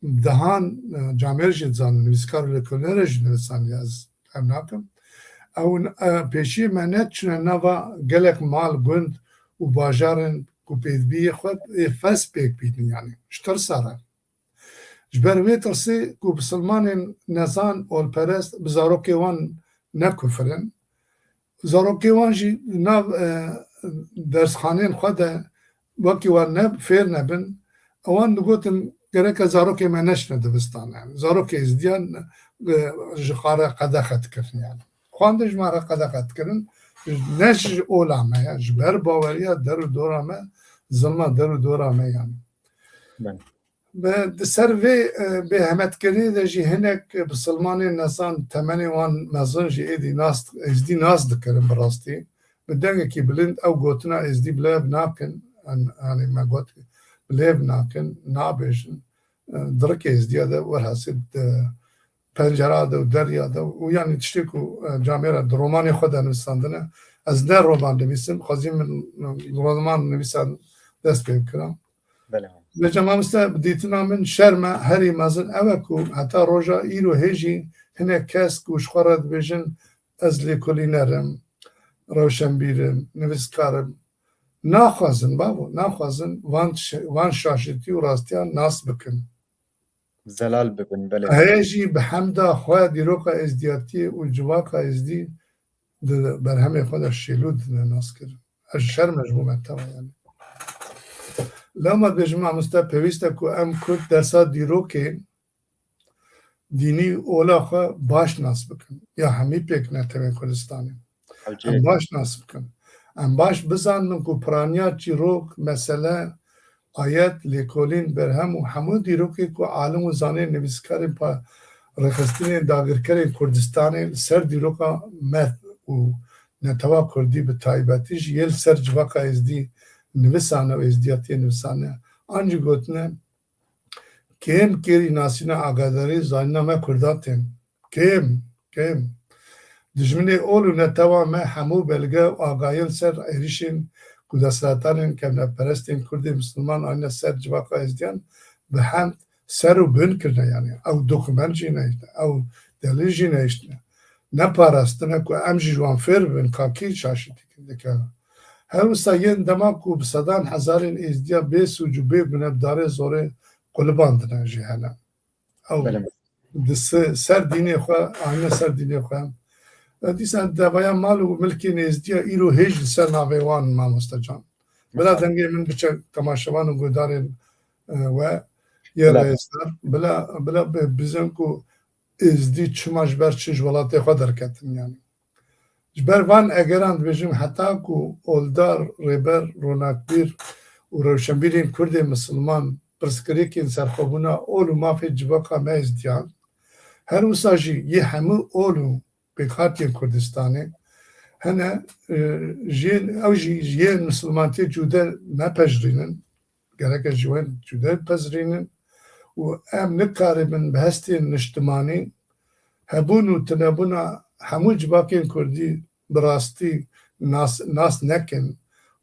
dehan, e, camêr jî dizanin, nivîskar û lêkolînerê jî nivîsaniye, ez ev nakim. Ew, e, pêşiyê me ne çûne nava gelek mal, gund û bajarên ku pêdiviyê xwe ê fes pêk bînin, yanî ji tirsa re. Ji ber wê tirsê ku bisilmanên nezan, olperest, bi zarokê wan nekufirin, zarokê wan jî nav, e, dersxanên xwe de wekî wan ne fêr nebin, ewan digotin gereke zarokê me neçine dibistan. Yani zarokê êzdiyan, e, ji xwe re qedexe dikirin yani. Xwendin ji me re qedexe dikirin. Ne ji ola me ya, ji ber baweriya der û dora me, zilma der û dora me yani. Belê. Bi, di ser vê, e, bêhemedkirinê de jî hinek bisilmanên nezan temenê wan mezin jî êdî nas, êzdî nas dikirin bi rastî. Bi dengekî bilind ew gotina êzdî bi lêv nakin. An-, anî me got, bi lêv nakin, nabêjin. E, di rikê êzdiya de, werhasî di pencera de û derya de û yanî tiştê ku, e, camêra di romanê xwe de nivîsandine. Ez ne roman nivîsim, xwezî min, e, roman nivîsan dest pê bikira. Belê. Vêca mamoste, bi dîtina min şerm e herî mezin ew e ku heta roja îro hê jî hinek kes ku ji xwe re dibêjin ez lêkolîner im, rewşenbîr im, nivîskar im, naxwazin, bavo, naxwazin van şe-, van şaşitî û rastiyan nas bikin. Zelal bibin, belê. Heye jî bi hemda xwe dîroka êzdiyatiyê û civaka êzdî di berhemê xwe de şêlû dine naskirin. Ez şerm e ji bo me tewa yani. Lewma dibêjim, mamoste, pêwîst e ku em Kurd dersa dîrokê dînî û ola xwe baş nas bikin. Ya hemî pêk netewên Kurdistanê. Em baş nas bikin. Em baş bizanin ku piraniya çîrok, mesele, ayet, lêkolîn, berhem û hemû dîrokê ku alim û zanên nivîskarên pa-, rêxistinên dagirkerên Kurdistanê li ser dîroka me û netewa Kurdî bi taybetî jî yê li ser civaka êzdî nivisane û êzdiyatiyê nivisane, an jî gotine, kêm kêrî nasîna agadarî zanîna me Kurda tên. Kêm, kêm. Dijminê ol û netewa me hemû belge û agahiyên ser êrîşên ku desthilatdarên kevneperestên Kurdê Misilman anîne ser civaka Êzdiyan bi hemd ser û bin kirine, yanî ew dokument jî nehiştine, ew delîl jî nehiştine. Neparastine ku em jî ji wan fêr bibin ka kî şaşîtî dike. Her wisa yên dema ku bi sedan hezarên Êzdiya bê sûc û bê gune bi darê zorê qulibandine jî hene. Ew Belê. di se-, ser dînê xwe, anîne ser dînê xwe. E, dîsa devaya mal û milkên Êzdiya îro hêj li ser navê wan, mamoste can. Bila Mixabin. dengê min biçe temaşevan û guhdarên, e, we yê Bila. rêzdar. Bila, bila bi-, bizin ku Êzdî çima ji ber çi ji welatê xwe derketin, yanî. Ji ber van egeran dibêjim, heta ku oldar, rêber, ronakbîr û rewşenbîrên Kurdê Misilman pirsgirêkên serxwebûna ol û mafê civaka me Êzdiyan, her wisa jî yê hemû ol û pêkhatiyên Kurdistanê hene, e, ji yên, ew jî ji yên misilmantiyê cude nepejirînin, gerek e ji wan cude pezirînin û em nikaribin bi hestên niştimanî hebûn û tinebûna hemû civakên Kurdî bi rastî nas, nas nekin,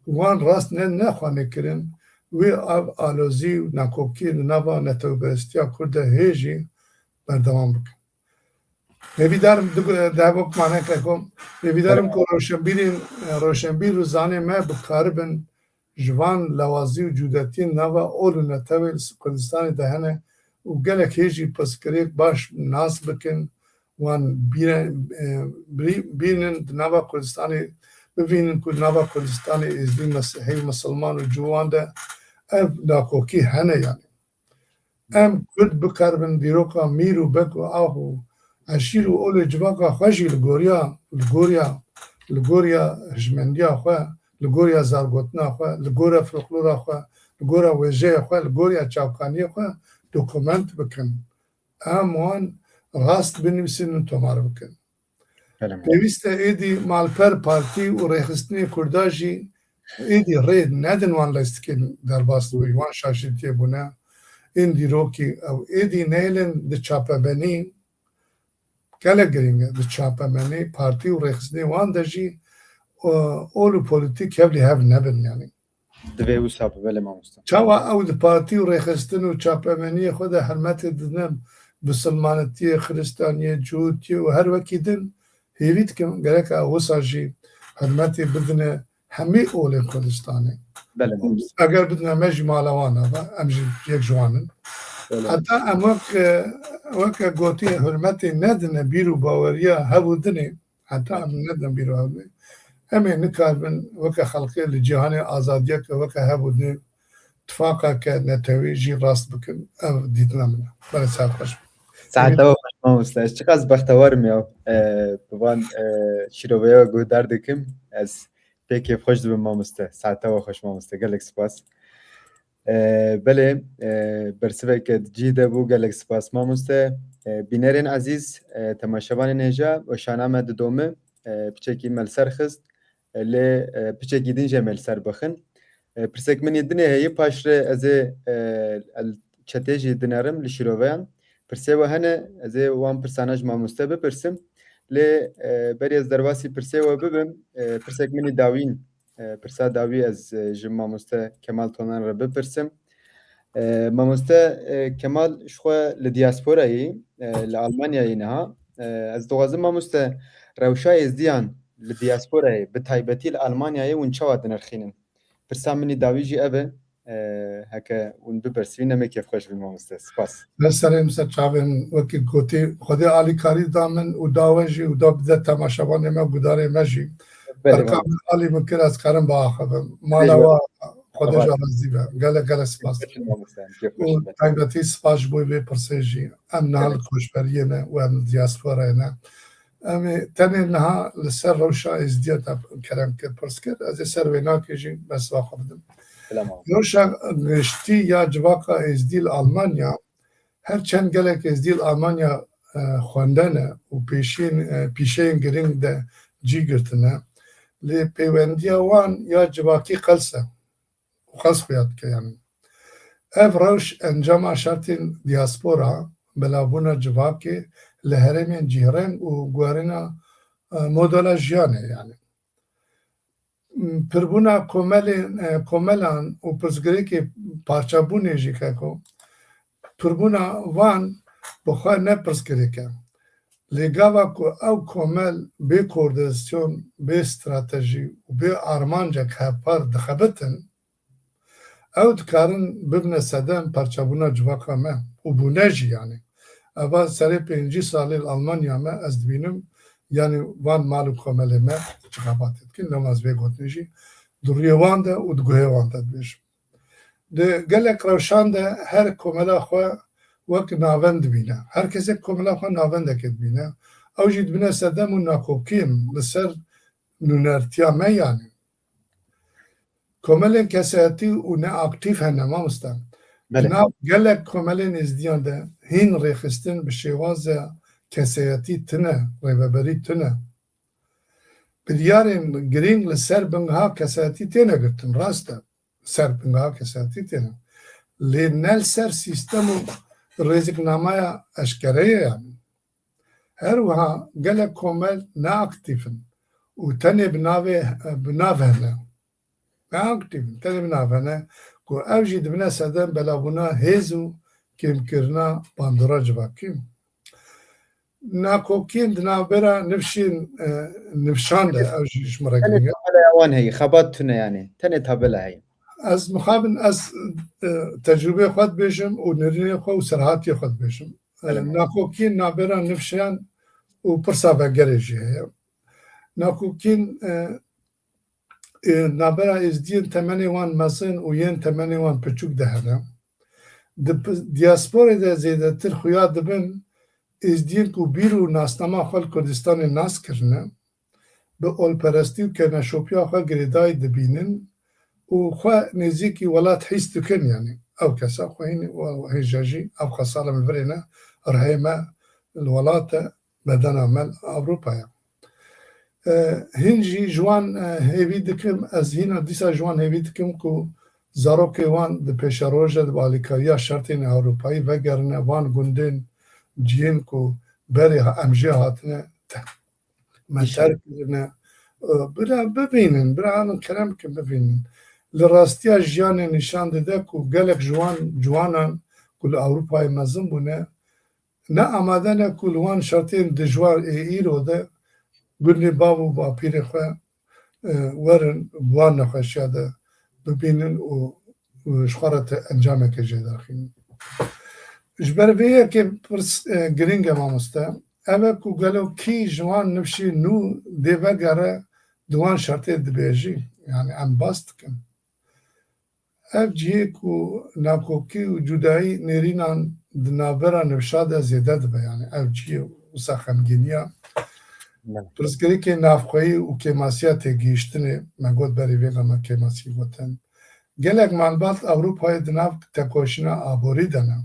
wan rast ne, nexwe nekirin, wê ev alozî û nakokî li nava netewperestiya Kurd de hê jî berdewam bikin. Hêvîdar im, di, di hevok maneke ku, hêvîdar im ku rewşenbîrên, rewşenbîr û zanê me bikaribin ji van lewazî û cûdetiyên nava ol û netewên Kurdistanê de hene û gelek hê jî pirsgirêk baş nas bikin, wan bîre-, e, bî-, bînin di nava Kurdistanê, bivînin ku di nava Kurdistanê êzdî, mesihî, misilman û ciwan de ev nakokî hene yanî. Em Kurd bikaribin dîroka mîr û beg û ax û eşîr û olê civaka xwe jî li goriya, li goriya, li goriya hişmendiya xwe, li goriya zargotina xwe, li goriya folklora xwe, li goriya wêjeya xwe, li goriya çavkaniyê xwe dokument bikin. Em wan rast binivîsin û tomar bikin. Belê. Pêwîst e êdî malper partî û rêxistinê Kurda jî êdî rê nedin wan lîstikên derbas bûyî, wan şaşîtiyê bûne, ên dîrokî ew êdî neyêlin di çapemenî, gelek girîng e, di çapemenî, partî û rêxistinê wan de jî, o, ol û polîtîk hev li hev nebin yanî. Divê wisa bibe lê mamoste. Çawa ew di partî û rêxistin û çapemeniyê xwe de hurmetê didine bisilmanetiyê, xiristaniyê, cihûtiyê û her wekî din, hêvî dikim gerek ew wisa jî hurmetê bidine hemî olên Kurdistanê. Belê mamoste. Eger bidine me jî mala wan e, em jî yek ji wan in. Belê. Heta em wek, e, weke gotiye hurmetê nedine bîr û baweriya hev û dinê, heta em nedin bîr û hewlê. Em ê nikaribin weke xelkê li cîhanê azadiyeke weke hebûnê tifaqeke netewî jî rast bikin. Ev dîtina min e. Belê, saet xweş. Saeta we xweş mamoste. Ez çiqas bextewar im ya. E, bi van, e, şîroveya we guhdar dikim. Ez pê kêfxweş dibim mamoste. Saeta we xweş mamoste. Gelek spas. E, belê, e, bersiveke cî de bû. Gelek spas mamoste. E, bînerên ezîz, e, temaşevanên hêja, weşana me didome. E, piçekî me li ser xist. E, lê, e, piçekî din jî em ê li ser bixin. E, pirsek min yê dinê heye, paşre ez ê, e, el-, çetê jî dinerim li şîroveyan. Pirsê we hene, ez ê wan pirsana ji mamoste bipirsim. Lê, e, berî ez derbasî pirsê we bibim, e, pirsek min yê dawîn, e, pirsa dawî ez, e, ji mamoste Kemal Tonan re bipirsim. E, mamoste, e, Kemal ji xwe li diasporayê, e, li Almanyayê niha. E, ez dixwazim mamoste rewşa êzdiyan li diasporayê, bi taybetî li Almanyayê hûn çawa dinirxînin? Pirsa min î dawî jî ev e, e, heke hûn bibersivîn, em ê kêfxweş bin mamoste. Spas. Ber serê min, ser çavên min, wekî gotî, Xwedê alîkarî da min û da we jî û da bide temaşevanê me û gudarê me jî. Belê, belê. Berka min alî min kir, ez karim biaxivim. Mala wa, Xwedê ji we razî be. Gelek, gelek spas. Kêfxweş bin mamoste, em kêfxweş bin. Û taybetî spas ji bo vê pirsê jî. Em niha li koçberiyê ne û em li diasporayê ne. Em ê tenê niha li ser rewşa êzdiya te kerem kir, pirs kir. Ez ê ser wênakê jî bersiva xwe bidim. Rewşa giştî ya civaka êzdî li Almanya, her çend gelek êzdî li Almanya, e, xwendene û pêşiyên, e, pîşeyên girîng de cî girtine, lê pêwendiya wan ya civakî qels e. û xas xuya dike, yanî. Ev rewş encama şertên diaspora, belavbûna civakê li herêmên cîreng û guherîna, e, modela jiyanê, yanî. Pirbûna komelên, e, komelan û pirsgirêkê parçebûnê jî keko, pirbûna van bi xwe ne pirsgirêk e. Lê gava ku ew komel bê koordinasyon, bê stratejî û bê armancek hevpar dixebitin, ew dikarin bibine sedem parçebûna civaka me û bûne jî, yanî. Eva serê pêncî salê li Almanya me, ez dibînim, yanî van mal û komelê me çi xebatê dikin, loma ez vê gotinê jî di rûyê wan de û di guhê wan de dibêjim. Di gelek rewşan de her komela xwe wek navend dibîne. Her kesek komela xwe navendekê dibîne. Ew jî dibine sedem û nakokiyên li ser nûnertiya me, yanî. Komelên kesayetî û neaktîf hene, mamoste. Belê. Di nav gelek komelên êzdiyan de hîn rêxistin bi şêwaza kesayetî tune, rêveberî tune. Biryarên girîng li ser bingeha kesayetî têne girtin, rast e. Ser bingeha kesayetî têne. Lê ne li ser sîstem û rêziknameya eşkere ye, yanî. Her wiha gelek komel neaktîf in û tenê bi navê, bi nav hene. Neaktîf in, tenê bi nav hene ku ev jî dibine sedem belavbûna hêz û kêmkirina bandora civakî. Nakokiyên di navbera nifşên, e, nifşan de, ew jî ji min re girîng e. Tenê tabela wan heye, xebat tune, yanî. Tenê tabela heye. Ez mixabin ez, e, tecrûbeyê xwe dibêjim û nêrînê xwe û serhatiyê xwe dibêjim. E, Belê. Nakokiyên navbera nifşan û pirsa vegerê jî heye. Nakokiyên, e, e, navbera êzdiyên temenê wan mezin û yên temenê wan piçûk de hene. Di pi-, diasporê de zêdetir xuya dibin êzdiyên ku bîr û nasnama xwe li Kurdistanê nas kirine, bi olperestî û kêneşopiya xwe girêdayî dibînin û xwe nêzîkî welat hîs dikin, yanî ew kesa xwe hîn û hêja jî ev xesala min virêne rihê me li welat e, bedena me li Ewropa ye. E, hîn jî ji wan, e, hêvî dikim, ez hîna dîsa ji wan hêvî dikim ku zarokê wan di pêşerojê de bi alîkariya şertên Ewropayî vegerine van gundên cihên ku berê ha-, em jê hatine te-, me terk kirine. E, bira bibînin, bira hanin kerem bikin bibînin. Li rastiya jiyanê nîşan dide ku gelek ji wan ciwanan ku li Ewropayê mezin bûne, ne amade ne ku li wan şertên dijwar ê îro de gundê bav û bapîrê xwe, e, werin, bi wan nexweşiya de bibînin û, û ji xwe re te encameke jê derxînin. Ji ber vê yekê pirs, e, girîng e, mamoste. Ev e ku gelo kî ji wan nifşên nû dê vegere di wan şertê dibêjî, yani em bas dikin. Ev cihê ku nakokî û cudayî nêrînan di navbera nifşa de zêde dibe, yani ev cihê wisa xemgîniya. Pirsgirêkê navxweyî û kêmasiya têgihiştinê, me got berî vê de me kêmasî gotin. Gelek malbat Ewropayê di nav tekoşîna aborî de ne.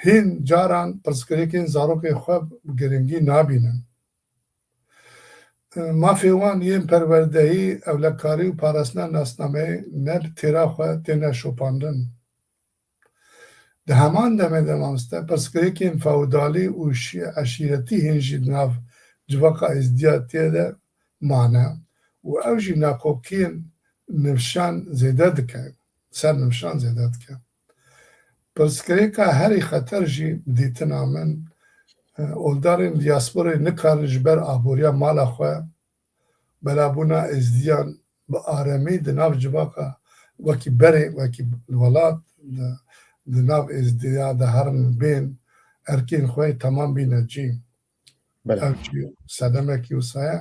Hîn caran pirsgirêkên zarokên xwe bi giringî nabînin. Mafê wan yên perwerdehî, ewlekarî û parastina nasnameyê ne bi têra xwe têne şopandin. Di heman demê de mamoste, pirsgirêkên feodalî û şî-, eşîretî hîn jî di nav civaka êzdiyatiyê de mane û ew jî nakokiyên nifşan zêde dike, ser nifşan zêde dike. Pirsgirêka herî xeter jî dîtina min, e, oldarên diasporayê nikarin ji ber aboriya mala xwe, belabûna êzdiyan bi aremî di nav civaka wekî berê, wekî welat di, di nav êzdiya de herin bên erkên xwe yê temam bîne cî. Belê. Ev jî sedemekî wisa ye.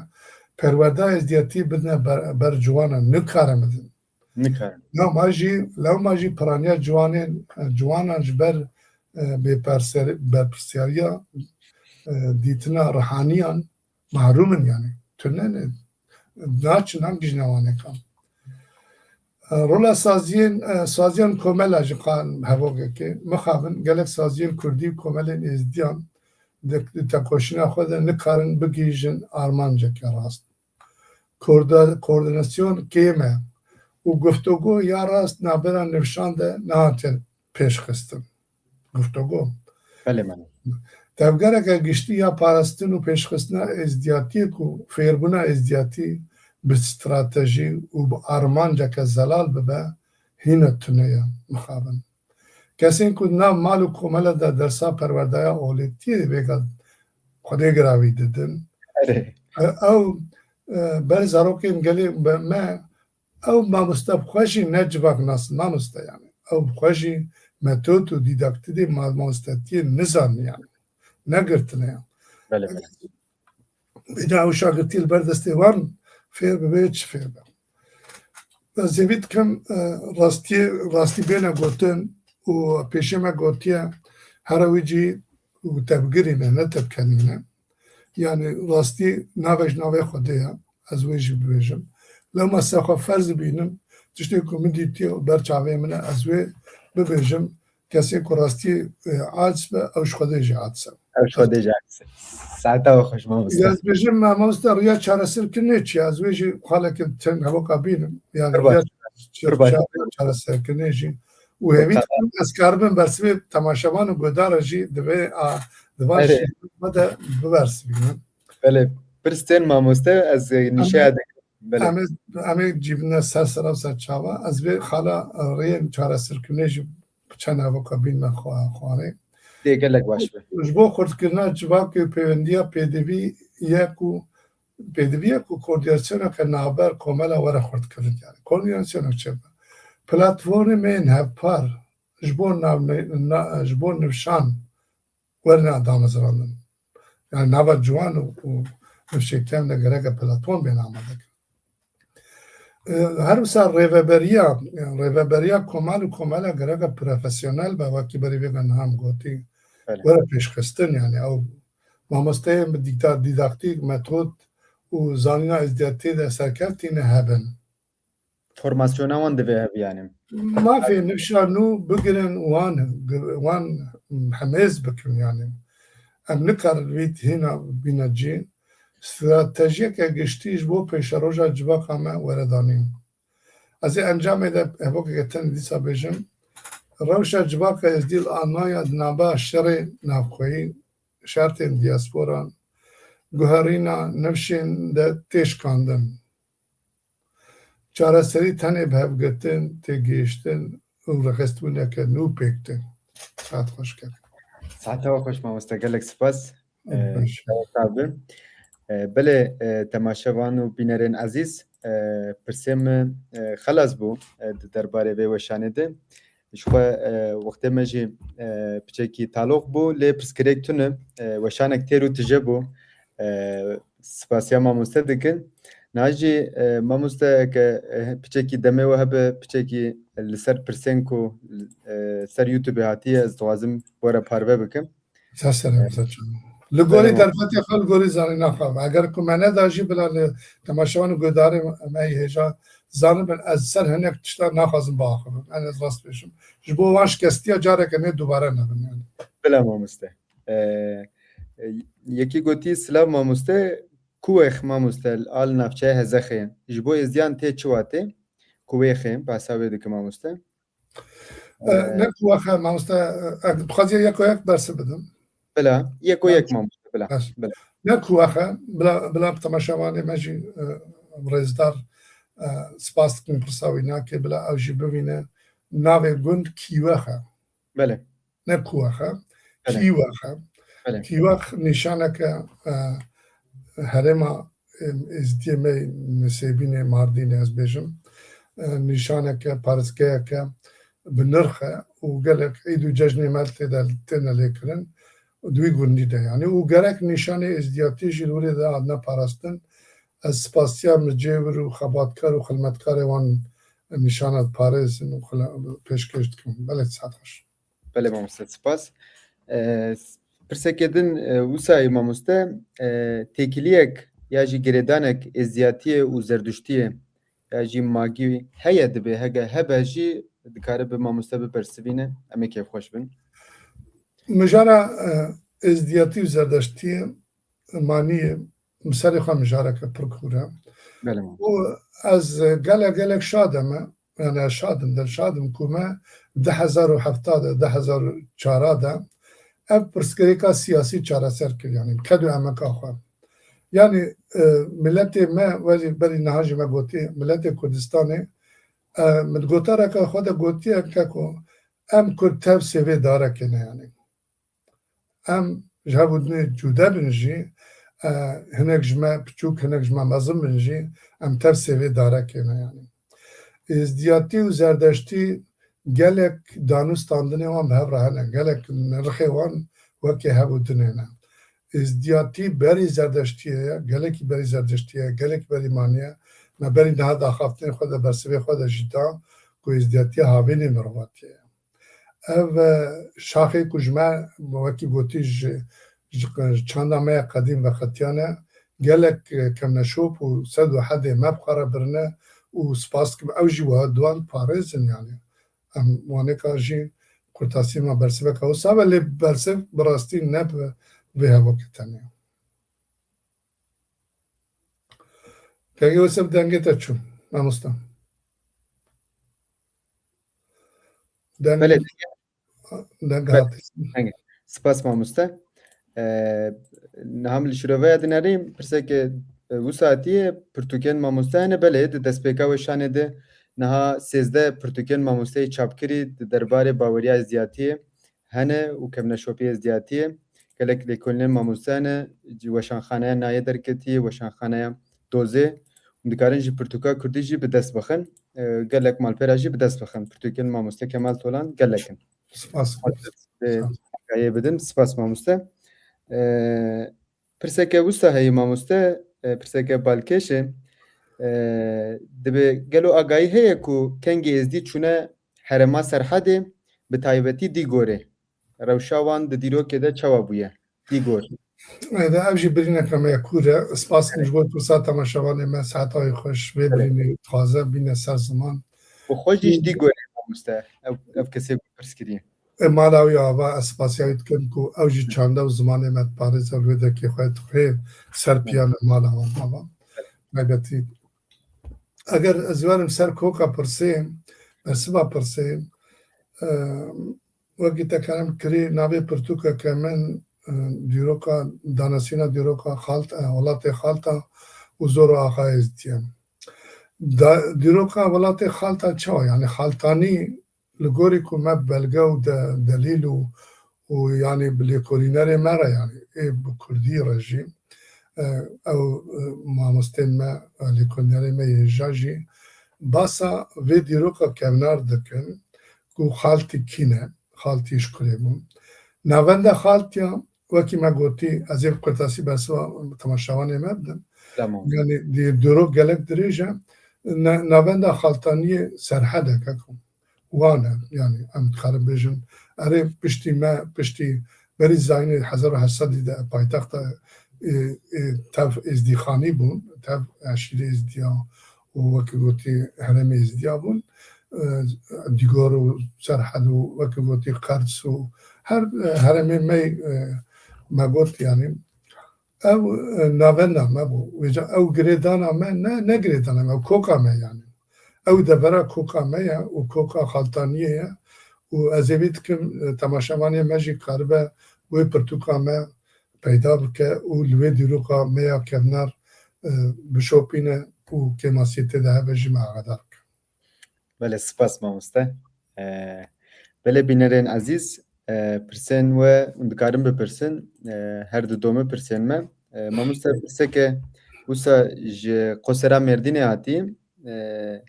Perwerda êzdiyatî bidine ber, ber ciwanan, nikarin bidin. Nikarin. Lewma jî, lewma jî piraniya ciwanên, ciwanan ji ber, e, bêperser-, berpirsyariya, e, dîtina ruhaniyan mahrûm in yani. Tune ne, naçin, em gijne wan êkan. E, rola saziyên, e, saziyan komela jî qan hevokekê. Mixabin gelek saziyên kurdî û komelên êzdiyan di, di tekoşîna xwe de nikarin bigihîjin armanceke rast. Koorda-, koordinasyon kêm e û guftûgo ya rast navbera nifşan de nehatiye pêşxistin. Guftûgo. Belê, belê. Tevgereke giştî ya parastin û pêşxistina êzdiyatiyê ku fêrbûna êzdiyatî bi stratejî û bi armanceke zelal bibe, hîne tune ye, mixabin. Kesên ku di nav mal û komela de dersa perwerdaya olêtiyê vêga Xwedê giravî didin. Erê. E, ew, e, ber zarokên gelê be-, me, ew mamoste bi xwe jî ne civak nas in, mamoste yani. Ew bi xwe jî metod û dîdaktîdê ma-, mamostetiyê nizanin yani. Negirtine yani. Belê, belê. Îna ew şagirtî li ber destê wan fêr bibe, çi fêr be. Ez hêvî dikim, e, rastiyê, rastî bêne gotin û pêşê me gotiye, here wî cî û tebgirî ne, ne tebkenî ne. Yani rastî navê ji navê Xwedê ye, ez wê jî bibêjim. Lewma se xwe ferz bînim, tiştê ku min dîtiye û ber çavê min e, ez wê bibêjim. Kesê ku rastî, e, aciz be, ew ji Xwedê jî aciz e. Ew ji Xwedê jî aciz e. Saeta we xweş, mamoste. Ez dibêjim, me, mamoste, riya çareserkirinê çi ye? Ez wê jî xalekî çend hevoka bînim. Yani, Qurban. Riya ça-, Qurban. Ça-, çareserkirinê jî. Û hêvî Qurban. Dikim, ez karibim bersivê temaşevan û guhdara jî divê, a, di van Erê. Şîrîn me de bibersivînim. Belê, pirs tên mamoste, ez, e, Em nîşeya ê, dikim. Belê. Em ê, em ê cîbine ser sera ser çava. Ez vê xala, e, rêyên çareserkirinê jî bi çend hevoka bînme xwe-, xwarê. Dê gelek baş be. Ji bo xurtkirina civakê û pêwendiya pêdivî ye ku, pêdivî ye ku koordînasyoneke navber komela were xurtkirin. Yani koordînasyonek çêbe. Platformên hevpar ji bo navne-, na-, ji bo nifşan werine damezrandin. Yani nava ciwan û, û nifşên kevn de gereke platform bên amade kirin. E, her wisa rêveberiya, rêveberiya komal û komela gereke profesyonel be, wekî berî vê ve niha em gotî. Belê. Were pêşxistin, yani ew mamosteyên bi dîkta-, dîdaktîk, metod û zanîna êzdiyatiyê de serkevtî ne hebin. Formasyona wan divê hebî, yani. Mafê nifşa nû bigirin, wan, wan hemêz bikin, yani. Em nikarin vî hîna bîne cî. Stratejiyeke giştî ji bo pêşeroja civaka me were danîn. Ez ê encamê de hevokeke tenê dîsa bêjim. Rewşa civaka êzdî li Almanya di nava şerê navxweyî, şertên diasporan, guherîna nifşên de tê şikandin. Çareserî tenê bi hevgirtin, têgihiştin û rêxistbûneke nû pêk tê. Saet xweş ker. Saeta we xweş mamoste, gelek spas. Ee, Baş. Saeta bi. Ee, belê, e, temaşevan û bînerên ezîz, e, pirsê min, e, xelas bû, e, di derbarê vê weşanê de. Ji xwe, e, wextê me jî, e, piçekî taloq bû, lê pirsgirêk tune, e, weşanek têr û tije bû. E, spasiya mamoste dikin. Niha jî, e, mamoste, eke, e, piçekî demê we hebe, piçekî li ser pirsên ku, e, ser YouTube hatiye, ez dixwazim we re parve bikim. Ser serê min, ser çavê min. Li gorî Belê, mam. Derfetê xwe, li gorî zanîna xwe. Eger ku me neda jî, bila li temaşevan û guhdarên me yê hêja zanibin, ez ser hinek tişta naxwazim biaxivim. En ez rast bêjim. Ji bo wan şikestiya careke nê dubare nebin yani. Bila mamoste. E, e, yekî gotî, silav mamoste, Kuwex mamoste, al navçeya Hezexê. Ji bo êzdiyan tê çi watê? Kuwêxê, behsa wê dike mamoste. E, ne Kuwexe mamoste, e, dixwaziye yeko yek bersiv bidim. Bila, yeko yek mamoste, bila. Baş. Bila. Ne Kuwexe, bila, bila temaşevanê me jî, e, rêzdar, e, spas dikim pirsa wî nake, bila ew jî bivîne navê gund Kîwexe. Belê. Ne Kuwexe, Belê. Kîwexe. Belê. Kîwex nîşaneke, e, herêma, e, Êzdiyê me, Nisêbînê, Mardînê ez bêjim. E, nîşaneke, parêzgeheke bi nirx e û gelek îd û cejnê me tê de, têne lêkirin di wî gundî de yani. Û gerek nîşanê êzdiyatiyê jî li wirê de hatine parastin. Ez spasiya mijêwir û xebatkar û xilmetkarê wan nîşana diparêzin û xile-, pêşkêş dikim. Belê, sihet xweş. Belê mamoste, spas. E, s-, pirsekê din, e, wisa ye mamoste, e, têkiliyek ya jî girêdanek êzdiyatiyê û zerduştiyê ya jî magî heye, dibe hege hebe jî dikare bi mamoste bibersivîne, em ê kêfxweş bin. Mijara, e, êzdiyatî û zerdeştiyê maniyê, min serê xwe mijareke pir kûr e. Belê, mam. Û ez gelek, gelek şad im, yani ez şad im, dilşad im ku me di hezar û hefta de, di hezar û çar de ev pirsgirêka siyasî çareser kir, yani qed û emeka xwe. Yani, e, miletê me, wezî berî niha jî me gotî, miletê Kurdistanê, e, min gotareke xwe de gotiye ke ku em Kurd tevsê vê darekê ne yani. Em ji hev û dinê cude bin jî, e, hinek ji me piçûk, hinek ji me mezin bin jî, em tevsê vê darekê ne yani. Êzdiyatî û zerdeştî gelek danûstandinê wan bi hev re hene, gelek nirxê wan wekê hev û dinê ne. Êzdiyatî berî zerdeştiyê ye, gelekî berî zerdeştiyê ye, gelekî berî manî ye. Me berî niha di axaftinên xwe de, bersivê xwe de jî da ku êzdiyatiya havînê mirovatiyê ye. Ev, e, şaxê ku ji me, wekî gotî, ji, ji, ji çanda me ya qedîm veqetiyane, gelek, e, kevneşop û sed û hedê me bi xwe re birine û spas dikim. Ew jî wiha di wan parêzin yani. Em wanêka jî kurtasî me bersiveka wisa be, lê bersiv bi rastî ne bi vê hevokê tenê. Kengê Yûsif, dengê te çû, mamosta. Deng, Belê. Deng Belê. Hatî. Deng. Spas mamoste. Ee, niha min li şiroveya dinerî, pirseke, e, wisa hatiye, pirtûkên mamoste hene, belê, di destpêka weşanê de niha sêzdeh pirtûkên mamosteyê çapkirî di derbarê baweriya êzdiyatiyê hene û kevneşopî êzdiyatiyê. Gelek lêkolînên mamoste hene, weşanxaneya Nayê derketî, weşanxaneya Dozê. Hûn dikarin ji pirtûka kurdî jî bi dest bixin. E, gelek malpera jî bi dest bixin. Pirtûkên mamoste Kemal Tolan gelek in. Spas. Spas. E, agahiyê bidin. Spas mamoste. E, pirseke wisa heye mamoste, e, pirseke balkêş e. E, dibe gelo agahî heye ku kengê êzdî çûne herêma Serhedê, bi taybetî Dîgorê? Rewşa wan di dîrokê de çawa bûye? Dîgor. Ede ev jî birîneke me ye kûr e. Spas dikim ji bo pirsa temaşevanê me, saeta wê xweş. Vê birînê dixwaze bîne ser ziman. Bi xwe jî ji Dîgorê mamoste. Ev, ev kesê ku pirs kiriye. E, mala wî ava, ez spasiya wî dikim ku ew jî çanda û zimanê me diparêze, li wê derkê xwe dixwê ser piyan mala wan ava. Taybetî. Eger ez werim ser koka pirsê, bersiva pirsê, e, wekî te kerem kirî, navê pirtûkeke min, e, dîroka, danasîna dîroka Xalt-, e, welatê Xalta û Zoro Axayê Êzdî ye. Da-, dîroka welatê Xalta çawa? Yani Xaltanî li gorî ku me belge û de-, delîl û, û yanî bi lêkolînerê me re, yanî ê bi kurdî re jî, e, ew, e, mamostên me, e, lêkolînerê me yê hêja jî basa vê dîroka kevnar dikin ku Xaltî kî ne, Xaltî ji kurê bû. Navenda Xaltiya, wekî me gotî, ez ê bi kurtasî bersiva temaşevanê me bidim. Tamam. Yani di-, dîrok gelek dirêj e. Ne-, navenda Xaltaniyê serhed e, keko. Wan e, yani em dikarin bêjin. Erê piştî me, piştî berî zayînê hezar û heşt sedî de paytexta, e, e, tev Êzdîxanî bûn, tev eşîrê Êzdiya û wekî gotî herêmê Êzdiya bûn. E, Dîgor û Serhed û wekî gotî Qers û her, e, herêmê me, e, me got yani ew, e, navenda me bû. Vêca ew girêdana me ne, ne girêdana me, ew koka me yani. Ew devera koka me ye û koka Xaltaniyê ye û ez ê vî dikim, e, temaşevanê me jî karibe wê pirtûka me peyda bike û li wê dîroka me ya kevnar, e, bişopîne û kêmasiyê tê de hebe jî me agadar bike. Belê, spas mamoste. E, belê bînerên ezîz, e, pirsên we hûn dikarin bipirsin, e, her du domî pirsên me. E, mamoste, pirseke wisa ji Qosera Mêrdînê hatî. E,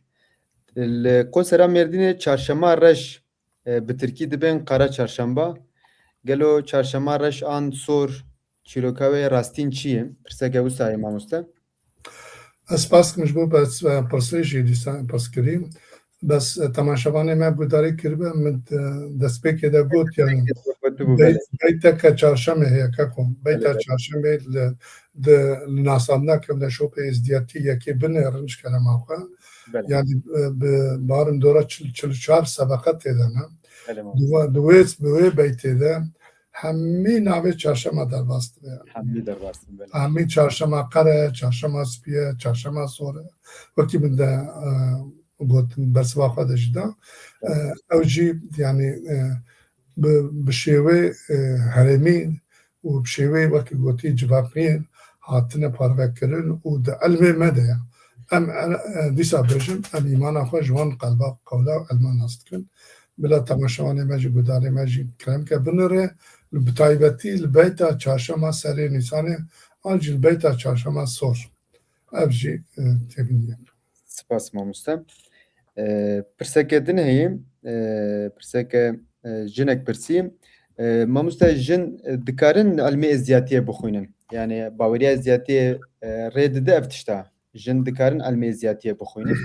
li Qosera Mêrdînê çarşema reş, e, bi tirkî dibên Qara Çarşamba. Gelo çarşema reş an sor çîroka wê rastîn çi ye? Pirseke wisa ye mamoste. Ez spas dikim ji bo pers-, pirsê jî dîsa pirs kirî. Bes, e, temaşevanê me guhdarî kiribe, min, e, destpêkê de got, yani, Destpêkê de got bû, bey-, belê. Beyteke çarşemê heye, keko. Beyta Belê, belê. Çarşemê li, di, li nasandina kevneşopê êzdiyatî yekê binêrin ji kerema xwe. Belê. Yani, e, bi barin dora çil, çil û çar sebeqe tê de ne. Belê, mamoste. Di we-, di wê, bi wê beytê de hemî navê çarşema derbas dibe yani. Hemî derbas dibe, belê. Hemî çarşema qere, çarşema spî ye, çarşema sor e. Wekî min de, e, gotin, bersiva xwe de jî da. E, ew jî, yani, e, bi, bi şêwê, e, herêmî û bi şêwê wekî gotî civakî hatine parvekirin û di ilmê me de ye. Em, e, e, dîsa bêjin, em îmana xwe ji wan qelba qewla û ilma nas dikin. Bila temaşevanê me jî, guhdarê me jî kerem ke binire, li, bi taybetî li beyta çarşema serê Nîsanê an jî li beyta çarşema sor. Ev jî, e, têbînî ye. Spas mamoste. E, pirseke din heye, e, pirseke, e, jinek pirsî. E, mamoste, jin, e, dikarin ilmê êzdiyatiyê bixwînin? Yani baweriya êzdiyatiyê, e, rê dide ev tişta? Jin dikarin ilmê êzdiyatiyê bixwînin?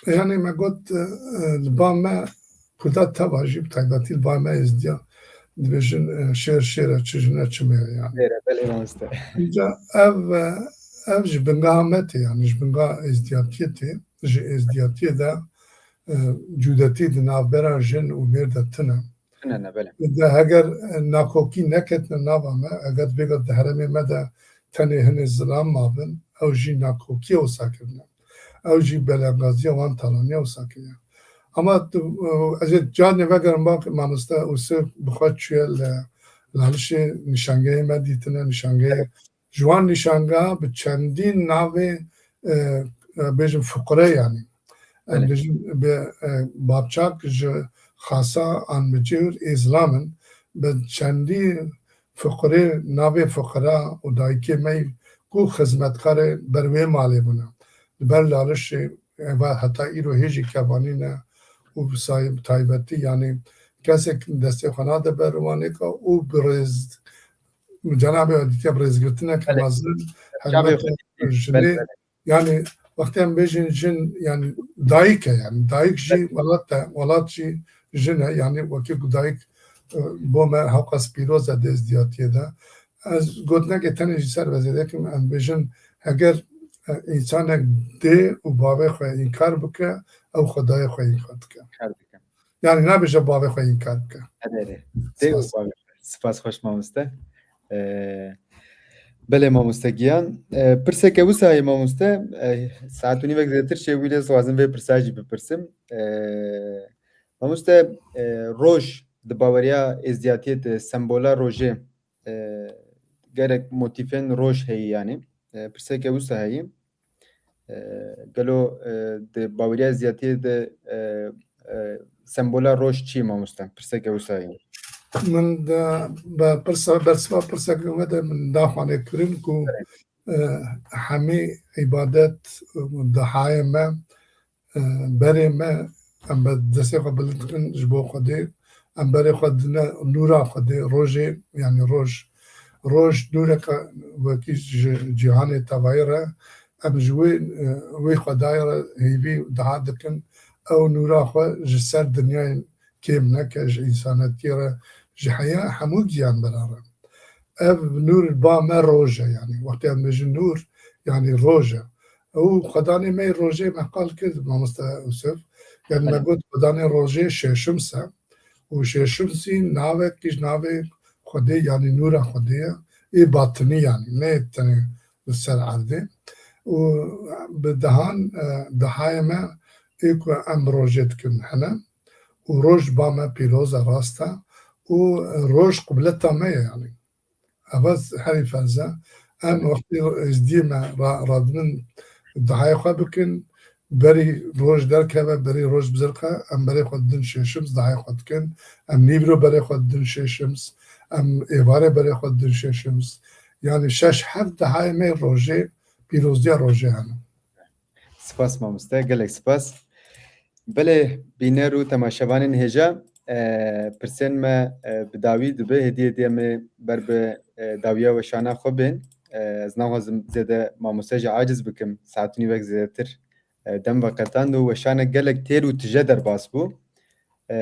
Yani me got, e, e, li ba me Kurda teva jî, bi taybetî li ba me êzdiya, dibêjin, e, şêr şêr e, çi jin e, çi mêr e yani. Şêr e, belê mamoste. Înca ev, e, ev ji bingeha me tê yani, ji bingeha êzdiyatiyê tê, ji êzdiyatiyê de, e, cûdetî di navbera jin û mêr de tune. Tune ne, belê. De heger, e, nakokî neketine nava me, eger vêga di herêmê me de tenê hinê zilam mabin, ew jî nakokiyê wisa kirine. Ew jî belengaziya wan talaniya wisa kiriye. Ama tu, e, ez ê carnê vegerim bak, mamoste Ûsif bi xwe çûye li Lalişê, nîşangehê me dîtine, nîşangehê, ji wan nîşangeha bi çendîn navê, e, e, bêjin fuqire yani. Em Belê. Bêjin bi, e, bapçak ji Xasa an Micêwir ê zilam in, bi çendî fuqirê, navê fuqira û dayikê me yî ku xizmetkarê ber wê malê bûne. Li ber Lalişê eva heta îro hê jî kevanî ne û bi say-, taybetî, yanî kesek destê xwe nade ber wanêka û bi rêz, cenabê we dîtiye bi rêzgirtinek Belê. Mezin Çavê helbet xwe dîtî. jinê, Belê, belê. Yani wextê em bêjin jin, yani dayik e, yani dayik jî Belê. Welat e, welat jî jin e, yani wekî ku dayik, e, bo me hewqas pîroz e di êzdiyatiyê de. Ez gotinekê tenê jî ser ve zêde kim, em bêjin, heger, e, însanek dê û bavê xwe înkar bike, ew xwedayê xwe înkar dike. Kar dike. Yani nabêje bavê xwe înkar bike. Erê, erê. Dê û Spas. bavê xwe. Spas xweş mamoste. Ee, belê mamoste giyan. Ee, pirseke wisa ye mamoste. Ee, saet û nîvek zêdetir çê wî lê dixwazim vê pirsa jî bipirsim. Ee, mamoste, e, roj di baweriya êzdiyatiyê de sembola rojê, e, gerek motîfên roj heyî yanî. E, pirseke wisa heyî. E, gelo, e, di baweriya êzdiyatiyê de, e, e, sembola roj çi ye mamoste? Pirseke wisa ye. Min de be pirsa, bersiva pirseke we de min daxuyanî kirin ku, e, hemî îbadet, e, dihayê me, e, berê me, em bi destê xwe bilind dikin ji bo Xwedê, em berê xwe dine nûra Xwedê, rojê, yanî roj, Roj nûreke wekî ji cîhanê tevayî re, em ji wê, e, wê Xwedayê re hêvî dua dikin, ew nûra xwe ji ser dinyayê kêm neke, ji însanetiyê re, ji heya hemû giyanbera re. Ev nûr ba me roj e, yanî wextê em bêjin nûr, yanî roj e. Ew Xwedanê me yê rojê me qal kir, mamoste Yusuf. Yanî me Belê. got Xwedanê rojê Şêşims e. Û Şêşimsî navekî ji navê Xwedê, yanî nûra Xwedê ye. Ê batinî, yanî ne tenê li ser erdê. Û bi dehan, e, dehayê me ê ku em rojê dikin hene. Û roj ba me pîroz e, rast e. Û roj qibleta me ye, yanî. Ev herî ferz e. Em wextê êzdiyê me ra-, radibin dehayê xwe bikin, berî roj derkeve, berî roj bizirqe, em berê xwe didin Şêşims, dehayê xwe dikin. Em nîvro berê xwe didin Şêşims, em êvarê berê xwe didin Şêşims. Yanî şeş heft dehayê me rojê, pîroziya rojê hene. Spas mamoste, gelek spas. Belê, bîner û temaşevanên hêja, e, pirsên me, e, bi dawî dibe, hêdî hêdî em ê ber bi, e, dawiya weşana xwe bên. E, ez naxwazim zêde mamoste jî aciz bikim, saet û nîvek zêdetir, e, dem veqetand û weşanek gelek têr û tije derbas bû. E,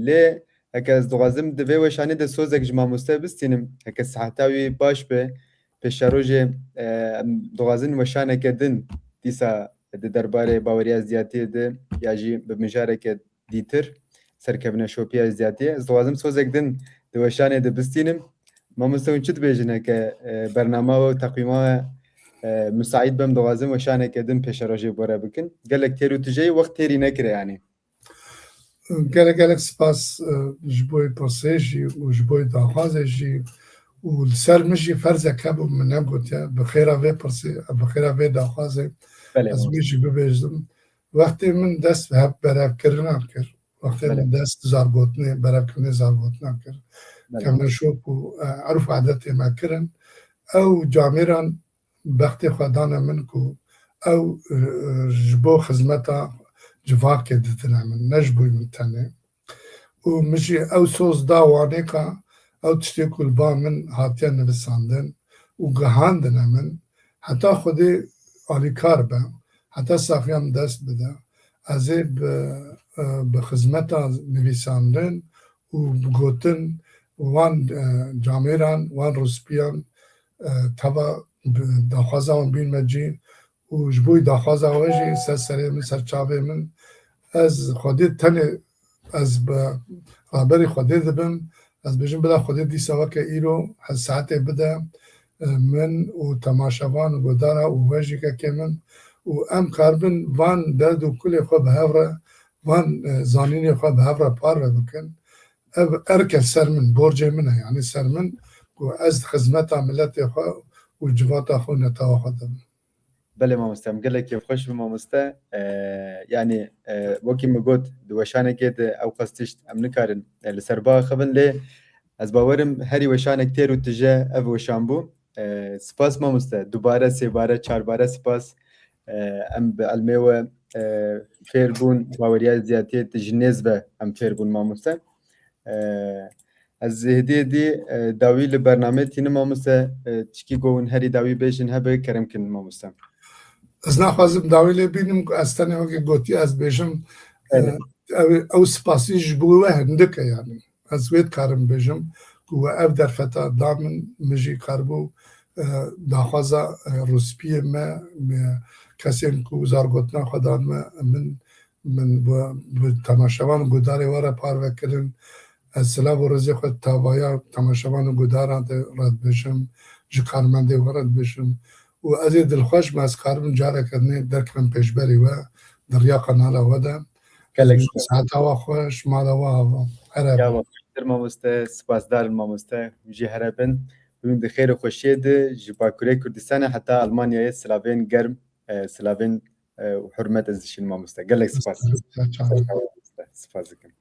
lê heke ez dixwazim di vê weşanê de sozek ji mamoste bistînim, heke seheta wî baş be, pêşerojê, e, em dixwazin weşaneke din dîsa di derbarê baweriya êzdiyatiyê de ya jî bi mijareke dîtir, serkevine şopiya êzdiyatiyê. Ez dixwazim sozek din di weşanê de bistînim. Mamoste, hûn çi dibêjin heke, e, bernama we û teqwîma we, e, misaîd be, em dixwazin weşaneke din pêşerojê bi we re bikin. Gelek têr û tijeyî wext têrî nekire, yanî. Gelek gelek spas, e, ji bo pirsê jî û ji bo daxwazê jî û li ser min jî ferzek hebû min negotiye, bi xêra vê pirsê, bi xêra vê daxwazê Belê, ez wê mamoste. jî bibêjim. Wextê min dest bi hev berevkirina kir, wextê Belê. min dest zargotinê, berevkirinê zargotina kir, Belê. kevneşop û, e, erf û edetê me kirin, ew camêran bextê xwe dane min ku ew, e, ji bo xizmeta civakê didine min, ne ji bo min tenê. Û min jî ew soz da wanê ka ew tiştê ku li ba min hatiye nivisandin û gihandine min, heta Xwedê alîkar be, heta saxiya min dest bide, ez ê bi, e, bi xizmeta nivîsandin û bi gotin wan, e, camêran, wan rûspiyan, e, teva bi daxwaza wan bînme cî û ji bo daxwaza we jî ser serê min, ser çavê min. Ez Xwedê tenê, ez bi raberî Xwedê dibim. Ez bêjim, bila Xwedê dîsa weke îro, her saetê bide, e, min û temaşevan û godara û we jî kekê min û em karibin van derd û kulê xwe bi hev re, van, e, zanînê xwe bi hev re parve bikin. Ev erk e ser min, borcê min e, yanî ser min ku ez xizmeta miletê xwe û civata xwe û netewa xwe de bim. Belê mamoste, em gelek kêfxweş bin mamoste. E, yanî, e, wekî min got, di weşanekê de ew qas tişt em nikarin, e, li ser biaxivin, lê ez bawerim herî weşanek têr û tije ev weşan bû. E, spas mamoste, dubare, sêbare, çarbare spas. E, em bi ilmê we, e, fêr bûn, baweriya êzdiyatiyê ji nêz ve em fêr bûn mamoste. E, ez hêdî hêdî, e, dawî li bernameyê tînim mamoste, e, çikî ku hûn herî dawî bêjin hebe kerem kin mamoste. Ez naxwazim dawî lê bînim ku ez tenê wekî gotî ez bêjim, e, Belê. ew, ew spasî ji bo we hindik e yanî. Ez wê dikarim bêjim ku we ev derfeta da min, min jî karibû, e, daxwaza, e, rûspiyê me, me, kesên ku zargotina xwe dan me, min, min bi, bi temaşevan û guhdarê we re parve kirin. Ez silav û rêzê xwe tavaya temaşevan û guhdaran de re dibêjim, ji karmendê we re dibêjim. Û ez ê dilxweş bim, ez karibim careke dinê derkevim pêşberî we, di riya kanala we de. Gelek spas. Saeta we xweş, mala we ava. Here bin. Ya we xweştir mamoste, spasdar in mamoste. Hûn jî here bin. Hûn di xêr û xweşiyê de ji Bakurê Kurdistanê heta Almanyayê silavên germ, e, silavên, e, û hurmet ez dişînim mamoste. Gelek spas. Spas, spas. Spas dikim.